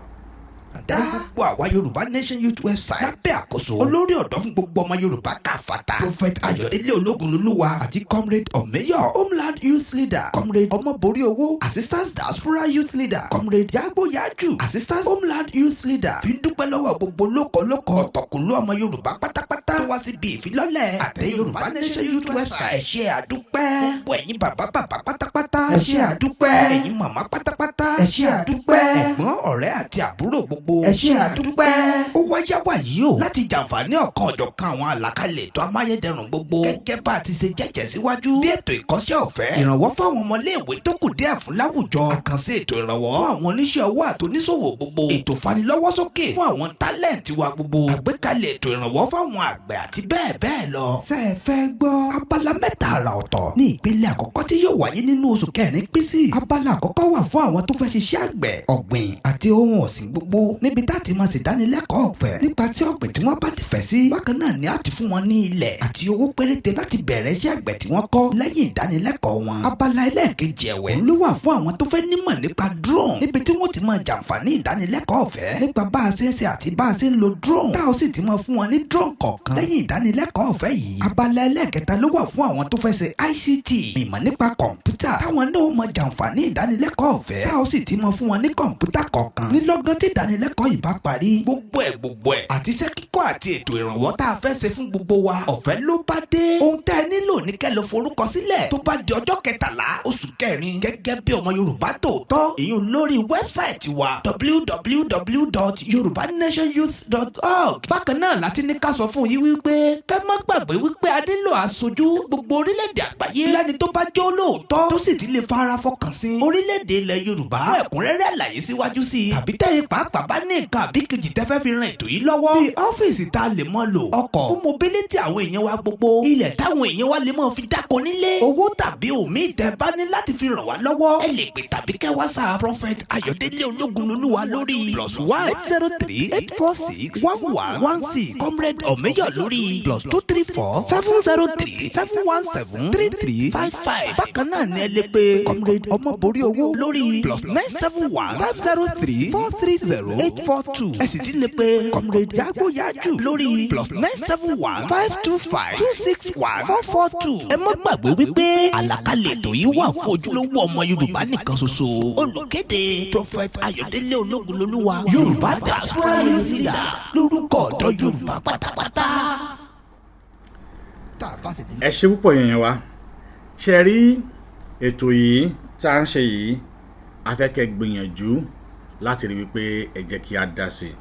Àtàndá. Gbogbo àwa Yorùbá Nation Youth Website lábẹ́ àkóso olórí ọ̀dọ́ fún gbogbo ọmọ Yorùbá káfàtà, Prophet Ayọ̀délé Ológunlolúwa, àti Comrade Omeyo, Homeland Youth Leader, Comrade Ọmọborí Owó, Assistant Diaspora Youth Leader, Comrade Yagboyaju, Assistant Homeland Youth Leader, fi ń dúpẹ́ lọ́wọ́ gbogbo lókòlókò ọ̀tọ̀kùlú ọmọ Yorùbá pátápátá tó wá síbi ìfilọ́lẹ̀ àtẹ Yorùbá Nation Youth Website. Ẹ ṣé àdúpẹ́. Gbogbo ẹ̀yin bàbá bàbá pátápátá, ẹ ṣé àdúpẹ́. Ẹ̀yin màmá pátápátá, ẹ ṣé àdúpẹ́. Ẹ̀gbọ́n, ọ̀rẹ́ àti àbúrò gbogbo, ẹ ṣé àdúpẹ́. Ó wáyá wàyí o láti jàǹfààní ọ̀kan ọ̀jọ̀kan àwọn àlàkalẹ̀ ètò amáyédẹrùn gbogbo gẹ́gẹ́ bá a ti ṣe jẹ́jẹ́ síwájú, bí ètò ìkọ́ṣẹ́ ọ̀fẹ́, ìrànwọ́ fáwọn ọmọléèwé tó kù díẹ̀ fún láwùjọ, àkànṣe ètò ìrànwọ́ fún àwọn oníṣẹ́ ọwọ́ àti oníṣòwò gbogbo, ètò fanilọ́wọ́sókè fún àwọn talent wa gbogbo, àgbékalẹ̀ ètò ìrànwọ́ fáwọn àgbẹ̀ àti bẹ́ẹ̀ bẹ́ẹ̀ lọ. Ṣé ẹ fẹ́ gbọ́? Abala mẹ́ta àrà ọ̀tọ̀ ní ìpele àkọ́kọ́ tí yóò wáyé nínú oṣù kẹrin pín sí. Abala àkọ́kọ́ wà fún àwọn tó fẹ́ ṣiṣẹ́ àgbẹ̀, ọ̀gbìn àti ohun ọ̀sìn gbogbo, níbi tá a ti máa ṣèdánilẹ́kọ̀ọ́ ọ̀fẹ́ nípa tí ọ̀gbìn tí wọ́n bá nífẹ̀ẹ́ sí. Bákan náà ni a ti fún wọn ní ilẹ̀ àti owó péréte láti bẹ̀rẹ̀ iṣẹ́ àgbẹ̀ tí wọ́n kọ́ lẹ́yìn ìdánilẹ́kọ̀ọ́ wọn. Abala ẹlẹ́ẹ̀kejì ẹ̀wẹ̀ ló wà fún àwọn tó fẹ́ nímọ̀ nípa drone, níbi tí wọ́n ti máa jàǹfààní ìdánilẹ́kọ̀ọ́ ọ̀fẹ́ nípa bá a ṣe ń ṣe àti bá a ṣe ń lo drone, tá a ó sì ti máa fún wọn ní drone kọ̀ọ̀kan lẹ́yìn ìdánilẹ́kọ̀ọ́ ọ̀fẹ́ yìí. Abala ẹlẹ́ẹ̀kẹta ló wà fún àwọn tó fẹ́ ṣe ICT, ìmọ̀ nípa kọ̀ǹpútà, táwọn náà máa jàǹfààní ìdánilẹ́kọ̀ọ́ ọ̀fẹ́, tá a ó sì ti máa fún wọn ní kọ̀ǹpútà kọ̀ọ̀kan ní lọ́gán tí ìdánilẹ́kọ̀ọ́ yìí bá parí. Gbogbo ẹ̀ gbogbo ẹ̀ àti iṣẹ́ kíkọ́ àti ètò ìrànwọ́ tá a fẹ́ ṣe fún gbogbo wa, ọ̀fẹ́ ló bá dé. Ohun tẹ́ ẹ nílò ní kẹ́ lọ forúkọ sílẹ̀ tó bá di ọjọ́ 13 oṣù kẹrin gẹ́gẹ́ bí ọmọ Yorùbá tòótọ́, ìyún lórí website wa, www.yorubanationyouth.org. Bákan náà láti ní ká sọ fún yín wípé ká má gbàgbé wípé a nílò aṣojú gbogbo orílẹ̀-èdè àgbáyé lẹ́ni tó bá jẹ́ olóòótọ́ tó sì ti lè fara fọkàn sí orílẹ̀-èdè ilẹ̀ Yorùbá. Fún ẹ̀kúnrẹ́rẹ́ àlàyé síwájú sí i tàbí tẹ̀yin pàápàá bá ní nǹkan àbí kejì tẹ́ fẹ́ fi ran ètò yìí lọ́wọ́, bíi ọ́fíìsì tá a lè mọ́ lò, ọkọ̀ fún mobility àwọn èèyàn wa gbogbo, ilẹ̀ táwọn èèyàn wa lè mọ́ fi dáko nílé, owó tàbí òmíì tẹ́ bá ní láti fi ràn wá lọ́wọ́, ẹ lè pè tàbí kẹ́ WhatsApp Prophet Ayọ̀délé Ológunlolúwa lórí +1 803 846 1116, Comrade Ọ̀mẹ́yọ̀ lórí +234 703 717 3355. Bákan náà ni ẹ lè pe Comrade Ọmọborí Owó lórí +971 503 430 842. Ẹ sì ti lè pe Comrade Yagboyaju lórí +971 525 261 442. Ẹ má gbàgbé wípé àlàkalẹ̀ ètò yìí wà fún ojúlówó ọmọ Yorùbá nìkan ṣoṣo. Olùkéde: Prophet Ayọ̀délé Ológunlolúwa, Yorùbá Diaspora Youth Leader, lórúkọ ọ̀dọ́ Yorùbá pátápátá. Ẹ ṣe púpọ̀ yẹn wa. Ṣe rí ètò yìí tá à ń ṣe yìí, a fẹ́ kẹ́ gbìyànjú láti rí wípé ẹ jẹ́ kí a dá sí i,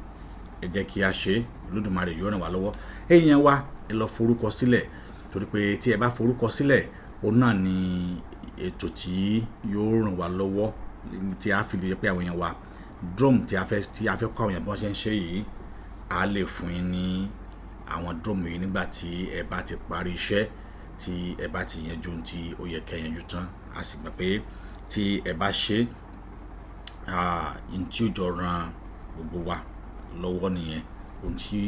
ẹ jẹ́ kí a ṣe é. Olódùmarè yóò ràn wá lọ́wọ́. Èèyàn wa, ẹ lọ forúkọ sílẹ̀, torí pé tí ẹ bá forúkọ sílẹ̀, òun náà ni ètò tí yóò ràn wá lọ́wọ́ tí a fi lè jẹ́ pé àwọn èèyàn wa, drone tí a fẹ́ kọ́ àwọn èèyàn bí wọ́n ṣe ń ṣe yìí, a lè fún yín ní àwọn drone yìí nígbà tí ẹ bá ti parí iṣẹ́, tí ẹ bá ti yanjú ohun tí ó yẹ kẹ́ yanjú tán. A sì gbà pé tí ẹ bá ṣe, ohun tí ó jọ ran gbogbo wa lọ́wọ́ nìyẹn, ohun tí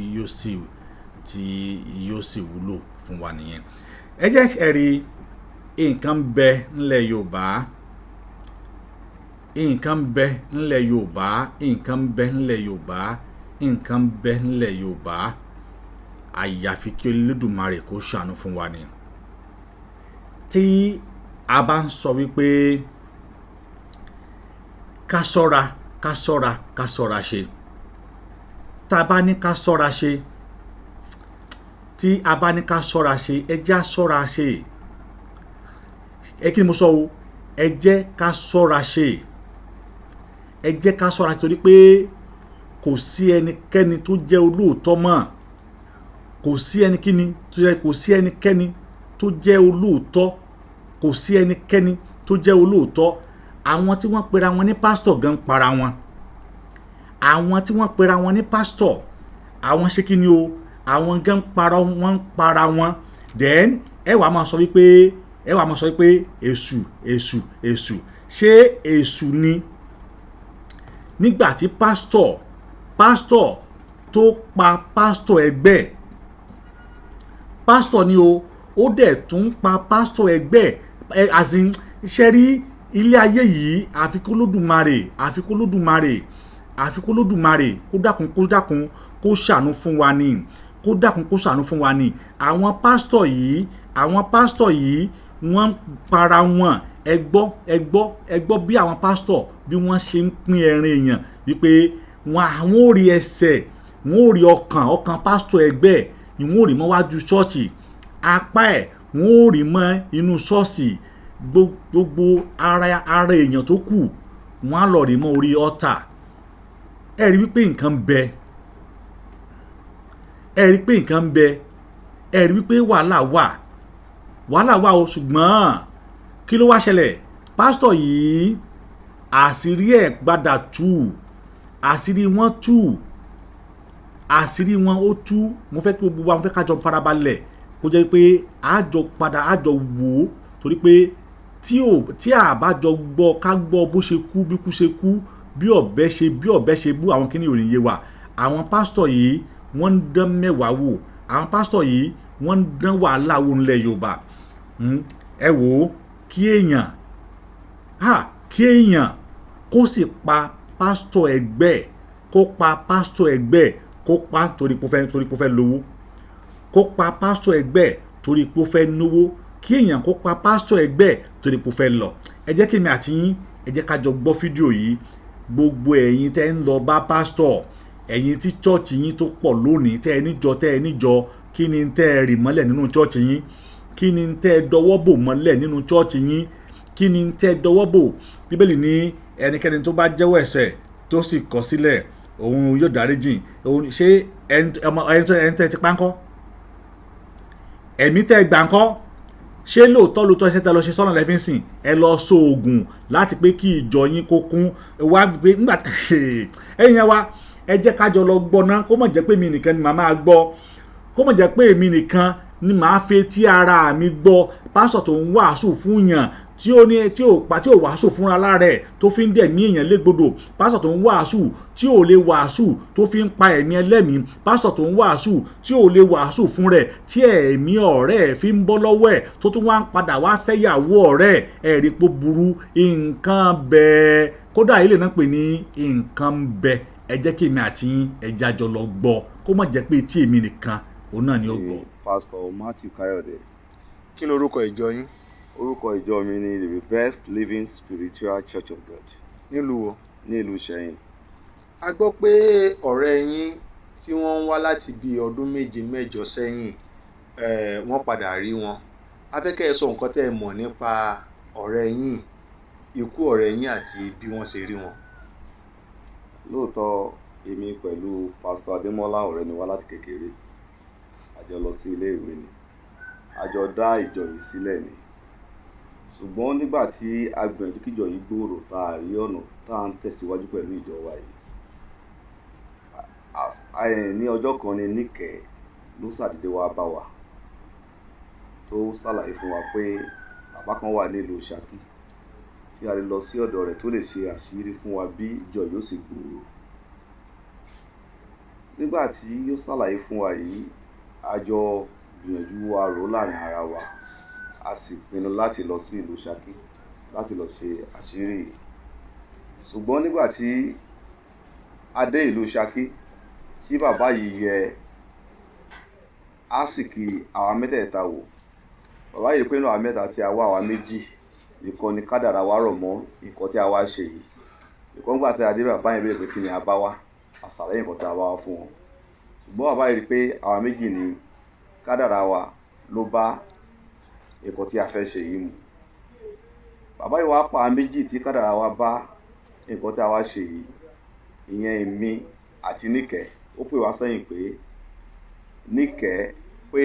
yóò sì wúlò fún wa nìyẹn. Ẹ jẹ́ ẹ rí nǹkan bẹ ńlẹ̀ Yorùbá, nǹkan bẹ ńlẹ̀ Yorùbá, nǹkan bẹ ńlẹ̀ Yorùbá, nǹkan bẹ ńlẹ̀ Yorùbá, àyàfi kí Olódùmarè kó ṣàánú fún wa ni. Tí a bá ń sọ wípé ká ṣọ́ra, ká ṣọ́ra, ká ṣọ́ra ṣe, tá a bá ní ká ṣọ́ra ṣe, tí a bá ní ká ṣọ́ra ṣe, ẹ jẹ́ á ṣọ́ra ṣe. Ẹ kí ni mo sọ o? Ẹ jẹ́ ká ṣọ́ra ṣe, ẹ jẹ́ ká ṣọ́ra, torí pé kò sí ẹnikẹ́ni tó jẹ́ olóòótọ́ mọ́. Kò sí ẹnikẹ́ni tó jẹ́, kò sí ẹnikẹ́ni tó jẹ́ olóòótọ́, kò sí ẹnikẹ́ni tó jẹ́ olóòótọ́. Àwọn tí wọ́n pera wọn ní pásítọ̀ gan para wọn. Àwọn tí wọ́n pera wọn ní pásítọ̀, àwọn ṣé kí ni o, àwọn gan para wọn, ń para wọn. Then ẹ wàá máa sọ wípé èṣù, èṣù, èṣù. Ṣé èṣù ni nígbà tí pásítọ̀ tó pa pásítọ̀ ẹgbẹ́ ẹ̀? Pásítọ̀ ni o, ó dẹ̀ tún pa pásítọ̀ ẹgbẹ́ ẹ̀. As in, ṣe rí ilé ayé yìí, àfi kó Olódùmarè, àfi kó Olódùmarè. Àfi kó Olódùmarè kó dákun, kó dákun, kó ṣàánú fún wa ni, kó dákun, kó ṣàánú fún wa ni. Àwọn pásítọ̀ yìí, àwọn pásítọ̀ yìí, wọ́n ń para wọn. Ẹ gbọ́, ẹ gbọ́, ẹ gbọ́ bí àwọn pásítọ̀ bí wọ́n ṣe ń pín ẹran èèyàn, wípé wọn àwọn ò rí ẹsẹ̀, wọn ò rí ọkàn, ọkàn pásítọ̀ ẹgbẹ́ ẹ̀ ni wọn ò rí mọ́ wájú ṣọ́ọ̀ṣì, apá ẹ̀ wọn ò rí mọ́ inú ṣọ́ọ̀ṣì, gbogbo ara èèyàn tó kù wọn á lọ rí mọ́ orí ọ̀tà. Ẹ rí wípé nǹkan ń bẹ, ẹ rí pé nǹkan ń bẹ, ẹ rí wípé wàhálà wà, wàhálà wà o. Ṣùgbọ́n kí ló wá ṣẹlẹ̀? Pásítọ̀ yìí, àṣírí ẹ̀ gbadà tú, àṣírí wọn tú, àṣírí wọn ó tú. Mo fẹ́ kí gbogbo wa, mo fẹ́ ká jọ farabalẹ̀, kó jẹ́ pé a jọ padà, a jọ wò ó, torí pé tí a bá jọ gbọ́, ká gbọ́ bó ṣe kú, bí kú ṣe kú, bí ọ̀bẹ ṣe bú àwọn kíní òní yé wa. Àwọn pásítọ̀ yìí, wọ́n ń dán mẹ́wàá wò. Àwọn pásítọ̀ yìí, wọ́n ń dán wàhálà wò nílẹ̀ Yorùbá. Ẹ wò ó, kí èèyàn ha, kí èèyàn kó sì pa pásítọ̀ ẹgbẹ́ ẹ̀, kó pa pásítọ̀ ẹgbẹ́ ẹ̀, kó pa torí pé ó fẹ́ lówó, kó pa pásítọ̀ ẹgbẹ́ ẹ̀ torí pé ó fẹ́ náwó, kí èèyàn kó pa pásítọ̀ ẹgbẹ́ ẹ̀ torí pé ó fẹ́ lọ. Ẹ jẹ́ kí èmi àti yín, ẹ jẹ́ ká jọ gbọ́ fídíò yìí. Gbogbo ẹ̀yin tẹ́ ń lọ bá pásítọ̀, ẹ̀yin tí church yín tó pọ̀ lónìí, tẹ́ ẹ níjọ, tẹ́ ẹ níjọ, kí ni tẹ́ ẹ rì mọ́lẹ̀ nínú church yín? Kí ni tẹ́ ẹ dọwọ́ bò mọ́lẹ̀ nínú church yín? Kí ni tẹ́ ẹ dọwọ́ bò? Bíbélì ní ẹnikẹ́ni tó bá jẹ́wọ́ ẹ̀ṣẹ̀ tó sì kọ̀ sílẹ̀, òun yóò dáríjìn òun. Ṣé ẹni tẹ́ ti pa ńkọ́? Ẹ̀mí tẹ́ gbà ńkọ́? Ṣé lóòótọ́ lóòótọ́ iṣẹ́ tẹ́ lọ ṣe sọ́nà lẹ́fín sìn? Ẹ lọ so oògùn láti pé kí ìjọ yín kó kún wá pé nígbà ẹ̀yin yẹn wá. Ẹ jẹ́ ká jọ lọ gbọ́ ná, kó má jẹ́ pé èmi nìkan ni màá máa gbọ́, kó má jẹ́ pé èmi nìkan ni màá fetí ara mi gbọ́. Pásọ̀ tó ń wàásù fún yàn, tí ó ní tí ò pa, tí ò wàásù fúnra lára ẹ̀, tó fi ń dẹ̀mí èèyàn légbodò. Pásọ̀ tó ń wàásù, tí ò lè wàásù, tó fi ń pa ẹ̀mí ẹlẹ́mìí. Pásọ̀ tó ń wàásù, tí ò lè wàásù fún rẹ̀, tí ẹ̀mí ọ̀rẹ́ ẹ̀ fi ń bọ́ lọ́wọ́ ẹ̀, tó tún wá ń padà wá fẹ́yàwó ọ̀rẹ́ ẹ̀. Ẹ̀rí pó burú, nǹkan bẹ́ẹ̀. Kódà ilé náà pè ní nǹkan bẹ́ẹ̀. Ẹ jẹ́ kí èmi àti yín, ẹ jẹ́ a jọ lọ gbọ́, kó má jẹ́ pé tí èmi nìkan òun náà ni ó gbọ́. Pastor Matthew Kayode. Kí lorúkọ ìjọ yín? Orúkọ ìjọ mi ni The Best Living Spiritual Church of God. Nílùú wo? Ní ìlú Ìṣẹ̀yìn. A gbọ́ pé ọ̀rẹ́ yín tí wọ́n ń wá láti bí ọdún 7, 8 sẹ́yìn, wọ́n padà rí wọn. A fẹ́ kẹ́ ẹ sọ nǹkan tẹ́ ẹ mọ̀ nípa ọ̀rẹ́ yín, ikú ọ̀rẹ́ yín àti bí wọ́n ṣe rí wọn. Lóòótọ́, èmi pẹ̀lú Pastor Adémọ́lá, ọ̀rẹ́ ni wá láti kékeré. A jọ lọ sí ilé ìwé ni, a jọ dá ìjọ yìí sílẹ̀ ni. Ṣùgbọ́n nígbà tí a gbìyànjú kíjọ yìí gbòòrò, tá a rí ọ̀nà tá à ń tẹ̀síwájú pẹ̀lú ìjọ wa yìí, ní ọjọ́ kan ní Níkẹ́ ló ṣàdédé wá bá wa, tó ṣàlàyé fún wa pé bàbá kan wà nílùú Ṣakí tí a lè lọ sí ọ̀dọ̀ rẹ̀, tó lè ṣe àṣírí fún wa bí ìjọ yóò ṣe gbòòrò. Nígbà tí ó ṣàlàyé fún wa yìí, a jọ gbìyànjú, a rò láàrin ara wa, a sì pinnu láti lọ sí ìlú Ṣakí láti lọ ṣe àṣírí yìí. Ṣùgbọ́n nígbà tí a dé ìlú Ṣakí, tí bàbá yìí yẹ àsìkí àwa mẹ́tẹ̀ẹ̀ta wò, bàbá yìí pé inú àwa mẹ́ta tí a wá, àwa méjì ìkan ni kádàrá wa rọ̀ mọ́ nǹkan tí a wá ṣe yìí. Ìkan gbà tí a dé, bàbá yẹn béèrè pé kí ni a bá wá. A ṣàlàyé nǹkan tí a bá wá fún wọn. Ṣùgbọ́n bàbá yìí rí pé àwa méjì ni kádàrá wa ló bá nǹkan tí a fẹ́ ṣe yìí mu. Bàbá yìí wá pa àwa méjì tí kádàrá wa bá nǹkan tí a wá ṣe yìí, ìyẹn èmi àti Níkẹ́. Ó pè wá sẹ́yìn pé Níkẹ́, pé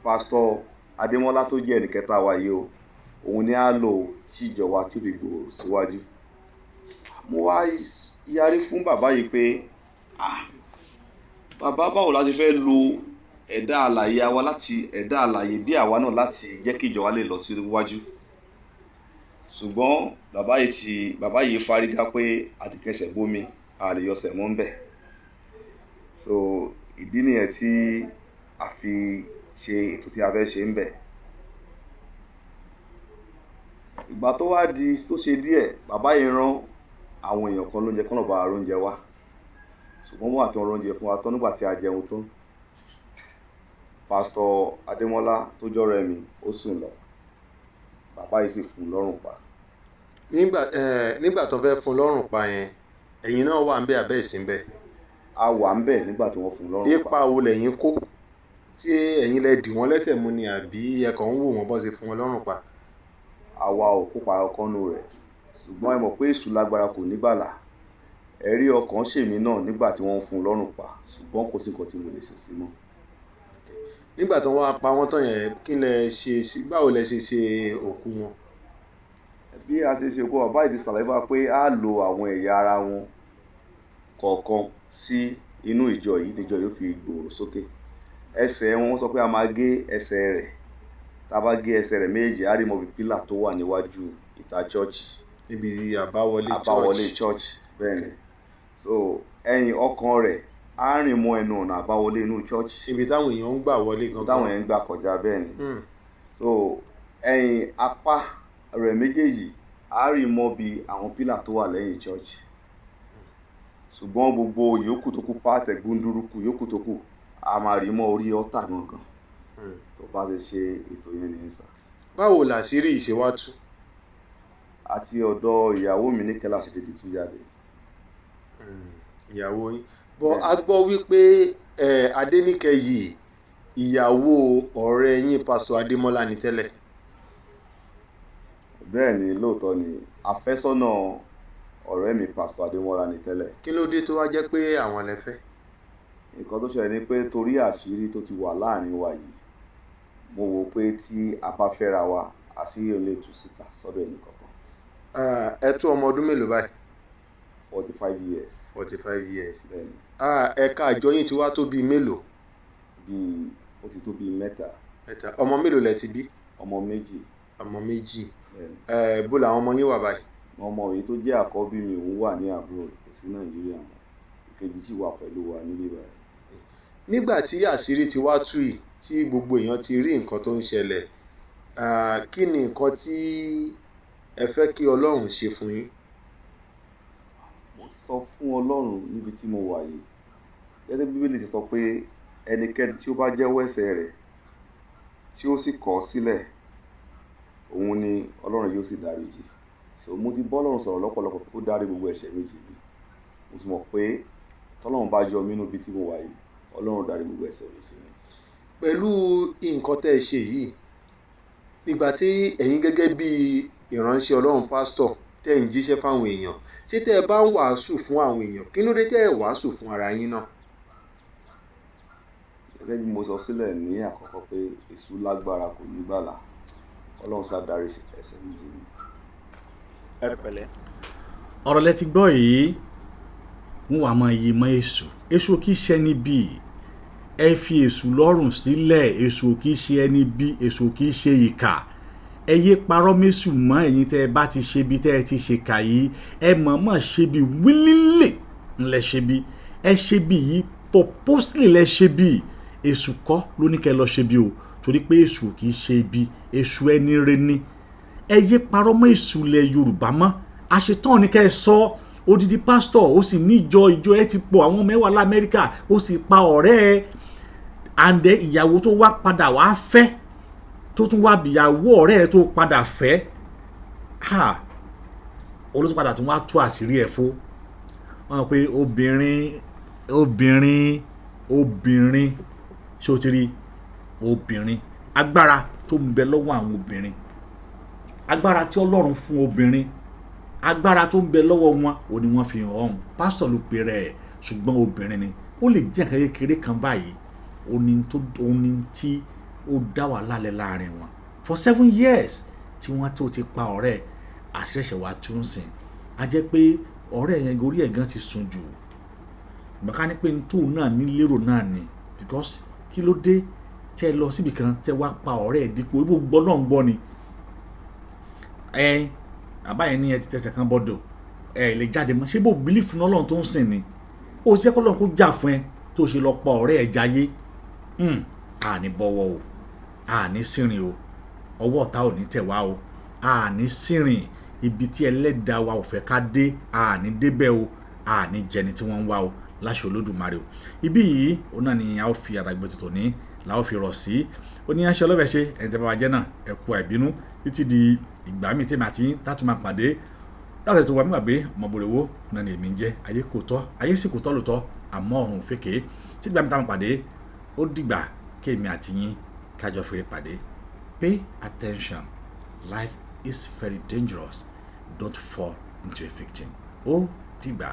Pásítọ̀ Adémọ́lá tó jẹ́ ẹnìkẹta wa yìí o, òun ni á lò tí ìjọ wa tó fi gbòòrò síwájú. Mo wá yarí fún bàbá yìí pé, ah, bàbá, báwo la ti fẹ́ lo ẹ̀dá alààyè àwa láti ẹ̀dá alààyè bí àwa náà láti jẹ́ kí ìjọ wa lè lọ síwájú? Ṣùgbọ́n bàbá yìí fárígá pé a ti kẹsẹ̀ bómi, a lè yọsẹ̀ mọ́ ńbẹ̀. So ìdí nìyẹn tí a fi ṣe ètò tí a fẹ́ ṣe ńbẹ̀. Ìgbà tó wá di tó ṣe díẹ̀, bàbá yìí rán àwọn èèyàn kan lóúnjẹ kán lọ bá wa róúnjẹ wá. Ṣùgbọ́n wọ́n àti ọ̀rọ̀ oúnjẹ fún wa tán. Nígbà tí a jẹun tán, Pásítọ̀ Adémọ́lá tó jọ́rẹ́ mi, ó sùn lọ, bàbá yìí sì fún un lọ́rùn pa. Nígbà tó fẹ́ fún un lọ́rùn pa yẹn, ẹ̀yin náà wà ń bẹ̀ àbẹ́ ìsìn bẹ̀? A wà ń bẹ̀ nígbà tí wọ́n fún un lọ́rùn pa. Ipa wo lẹ̀yin kó? Ṣé ẹ̀yin lẹ dì wọ́n lẹ́sẹ̀ mú ni, àbí ẹ kàn ń wò wọ́n bọ́ ṣe fún wọn lọ́rùn pa? Àwa ò kópa ọkànnù rẹ̀, ṣùgbọ́n ẹ mọ̀ pé èṣù lágbára, kò ní gbàlà. Ẹ̀rí ọkàn ṣèmi náà nígbà tí wọ́n ń fún un lọ́rùn pa, ṣùgbọ́n kò sí nǹkan tí mo lè ṣe sí mọ́. Nígbà tó wá pa wọ́n tán yẹn, kí lẹ ṣe sí? Báwo lẹ ṣe ṣe òkú wọn? Bí a ṣe ṣe òkú, bàbá yìí ti ṣàlàyé fún wa pé a lo àwọn ẹ̀yà ara wọn kọ̀ọ̀kan sí inú ìjọ yìí, níjọ yóò fi gbòòrò sókè. Ẹsẹ̀ wọn, wọ́n sọ pé a máa gé ẹsẹ̀ rẹ̀. Tá a bá gé ẹsẹ̀ rẹ̀ méjì, á rí mọ́ bí pillar tó wà níwájú ìta chọ́ọ̀chì. Níbi àbáwọlé? Àbáwọlé church, bẹ́ẹ̀ ni. So ẹ̀yìn ọkàn rẹ̀ á rìn mọ́ ẹnu ọ̀nà àbáwọlé inú church. Ibi táwọn èèyàn ń gbà wọlé gangan. Táwọn èèyàn ń gbà kọjá, bẹ́ẹ̀ ni. So ẹ̀yìn apá rẹ̀ méjèèjì á rìn mọ́ bí àwọn pillar tó wà lẹ́yìn church. Ṣùgbọ́n gbogbo yòókù tó kù, pàtẹ gúndúrúkù yòókù tó kù, a máa rí mọ́ orí ọ̀tà gangan. Tó bá ti ṣe ètò yẹn nìyẹn sà. Báwo làṣírí yìí ṣe wá tú? Àti ọ̀dọ̀ ìyàwó mi ní kẹ́lá ṣe ti tú jáde. Ìyàwó yín bọ́. A gbọ́ wípé Adéníkẹ́ yìí, ìyàwó ọ̀rẹ́ yín Pásítọ̀ Adémọ́lá ní tẹ́lẹ̀. Bẹ́ẹ̀ ni, lóòótọ́ ni. Àfẹ́sọ́nà ọ̀rẹ́ mi Pásítọ̀ Adémọ́lá ní tẹ́lẹ̀. Kí ló dé tó wá jẹ́ pé àwọn lẹ fẹ́? Nǹkan tó ṣẹlẹ̀ ni pé torí àṣírí tó ti wà láàrin wa yìí, mo wò pé tí a bá fẹ́ra wa, àṣírí ò lè tú síta sọ́dọ̀ ẹnì kankan. Ẹ tó ọmọ ọdún mélòó báyìí? 45 years. 45 years. Bẹ́ẹ̀ ni. Ẹ̀ka àjọ yín ti wá tó bíi mélòó? Bíi ó ti tó bíi 3. 3. Ọmọ mélòó lẹ ti bí? Ọmọ 2. Ọmọ 2. Bẹ́ẹ̀ ni. Bó làwọn ọmọ yín wà báyìí? Ọmọ èyí tó jẹ́ àkọ́bí mi, òun wà ní abroad, kò sí Nàìjíríà mọ́. Ìkejì sì wà pẹ̀lú wa níbí báyìí. Nígbà tí àṣírí ti wá tú yìí, tí gbogbo èèyàn ti rí nǹkan tó ń ṣẹlẹ̀, kí ni nǹkan tí ẹ fẹ́ kí Ọlọ́run ṣe fún yín? Mo sọ fún Ọlọ́run níbi tí mo wà yìí, gẹ́gẹ́ bí Bíbélì ti sọ pé ẹnikẹ́ni tí ó bá jẹ́wọ́ ẹ̀ṣẹ̀ rẹ̀, tí ó sì kọ̀ ọ́ sílẹ̀, òun ni Ọlọ́run yóò sì dáríjì. So mo ti bọ́ Ọlọ́run sọ̀rọ̀ lọ́pọ̀lọpọ̀ pé kó dárí gbogbo ẹ̀ṣẹ̀ mi jì mí. Mo sì mọ̀ pé tọ́lọ́run bá yọ mí nínú ibi tí mo wà yìí, Ọlọ́run dárí gbogbo ẹ̀ṣẹ̀ mi jì mí. Pẹ̀lú nǹkan tẹ́ ẹ ṣe yìí, ìgbà tí ẹ̀yin gẹ́gẹ́ bí ìránṣẹ́ Ọlọ́run, pásítọ̀, tẹ́ ẹ̀ ń jíṣẹ́ fáwọn èèyàn, ṣé tẹ́ ẹ bá ń wàásù fún àwọn èèyàn, kí ló dé tẹ́ ẹ wàásù fún ara yín náà? Gẹ́gẹ́ bí mo sọ sílẹ̀ ní àkọ́kọ́ pé èṣù lágbára, kò ní gbàlà. Ọlọ́run sá dárí ẹ̀ṣẹ̀ mi jì mí. Ẹ pẹ̀lẹ́. Ọ̀rọ̀ lẹ ti gbọ́ yìí. Wọ́n wàá máa yí mọ́ èṣù. Èṣù kì í ṣe ẹni bí. Ẹ fi èṣù lọ́rùn sílẹ̀. Èṣù kì í ṣe ẹni bí, èṣù kì í ṣe ìkà. Ẹ yé parọ́ mẹ́sù mọ́. Ẹ̀yin tẹ́ ẹ bá ti ṣe bí, tẹ́ ẹ ti ṣe kà yìí, ẹ mọ̀ọ́mọ̀ ṣe bí, willingly ńlẹ̀ ṣe bí, ẹ ṣe bí yìí, purposely lẹ ṣe bí. Èṣù kọ́ ló ní kẹ́ lọ ṣe bí o, torí pé èṣù kì í ṣe ibi, èṣù ẹni re ni. Ẹ yé parọ́ mọ́ èṣù ilẹ̀ Yorùbá mọ́. Àṣetán ní kẹ́ ẹ sọ. Odidi pásítọ̀, ó sì ní ìjọ, ìjọ ẹ ti pọ̀, àwọn mẹ́wàá lamẹ́ríkà, ó sì pa ọ̀rẹ́ ẹ, àǹdẹ ìyàwó tó wá padà wá fẹ́, tó tún wá bìyàwó ọ̀rẹ́ ẹ tó padà fẹ́ ha, olóṣù padà tún wá tú àṣírí ẹ̀ fó wọ́n pe obìnrin, obìnrin, obìnrin. Ṣé o ti rí obìnrin? Agbára tó ń bẹ lọ́wọ́ àwọn obìnrin, agbára tí Ọlọ́run fún obìnrin, agbára tó ń bẹ lọ́wọ́ wọn ò ní wọ́n fi hàn ọ̀hún. Pásítọ̀ ló pe rẹ̀, ṣùgbọ́n obìnrin ni. Ó lè jẹ́ nǹkan kékeré kan báyìí, ó ní tí ó dá wàhálà lẹ̀ láàrin wọn for 7 years tí wọ́n tó ti pa ọ̀rẹ́. Àṣẹ̀ṣẹ̀ wá tún sìn, á jẹ́ pé ọ̀rẹ́ yẹn gorí ẹ̀ gan ti sùn jù. Mọ̀ká ní pé tóun náà ní lérò náà ni, because kí ló dé tẹ́ lọ síbi kan, tẹ́ wá pa ọ̀rẹ́ ẹ̀ dípò ibò gbọ́ náà ń gbọ́ ni ẹ àbá yẹn ní ẹ ti tẹsẹ̀ kan bọ́dọ̀, ẹ lè jáde mọ́. Ṣé bó believe fún Ọlọ́run tó ń sìn ni? Ó ṣe kọ́ lọ́run kó jà fún ẹ tó ṣe lọ pa ọ̀rẹ́ ẹ̀ jayé. Àní bọ̀wọ̀ o, àní sìnrìn o, ọwọ́ ọ̀tá ò ní tẹ̀ wá o, àní sìnrìn. Ibi tí ẹlẹ́dàá wa ò fẹ́ ká dé, àní débẹ̀ o, àní jẹni tí wọ́n ń wá o. Láṣẹ Olódùmarè o. Ibí yìí òun náà ni a ó fi àdàgbé tuntun ní la ó fi rọ̀ sí. Ó ní aṣọ ọlọ́fẹ́ ṣe ẹni tẹ́ bá wa jẹ́ náà, ẹ kú àìbínú títí di ìgbà míì tèmi àti tátù máa pàdé láti tó wà mí gbàgbé. Ọmọbòrèwó náà ni èmi ń jẹ́. Ayé kò tọ́, ayé sì kò tọ́ lóòótọ́, àmọ́ ọ̀run fèké. Títí ìgbà míì tá máa pàdé, ó dìgbà kéèmí àti yín kájọ fèrè pàdé. Pay attention, life is very dangerous. Don't fall into a victim. Ó dìgbà.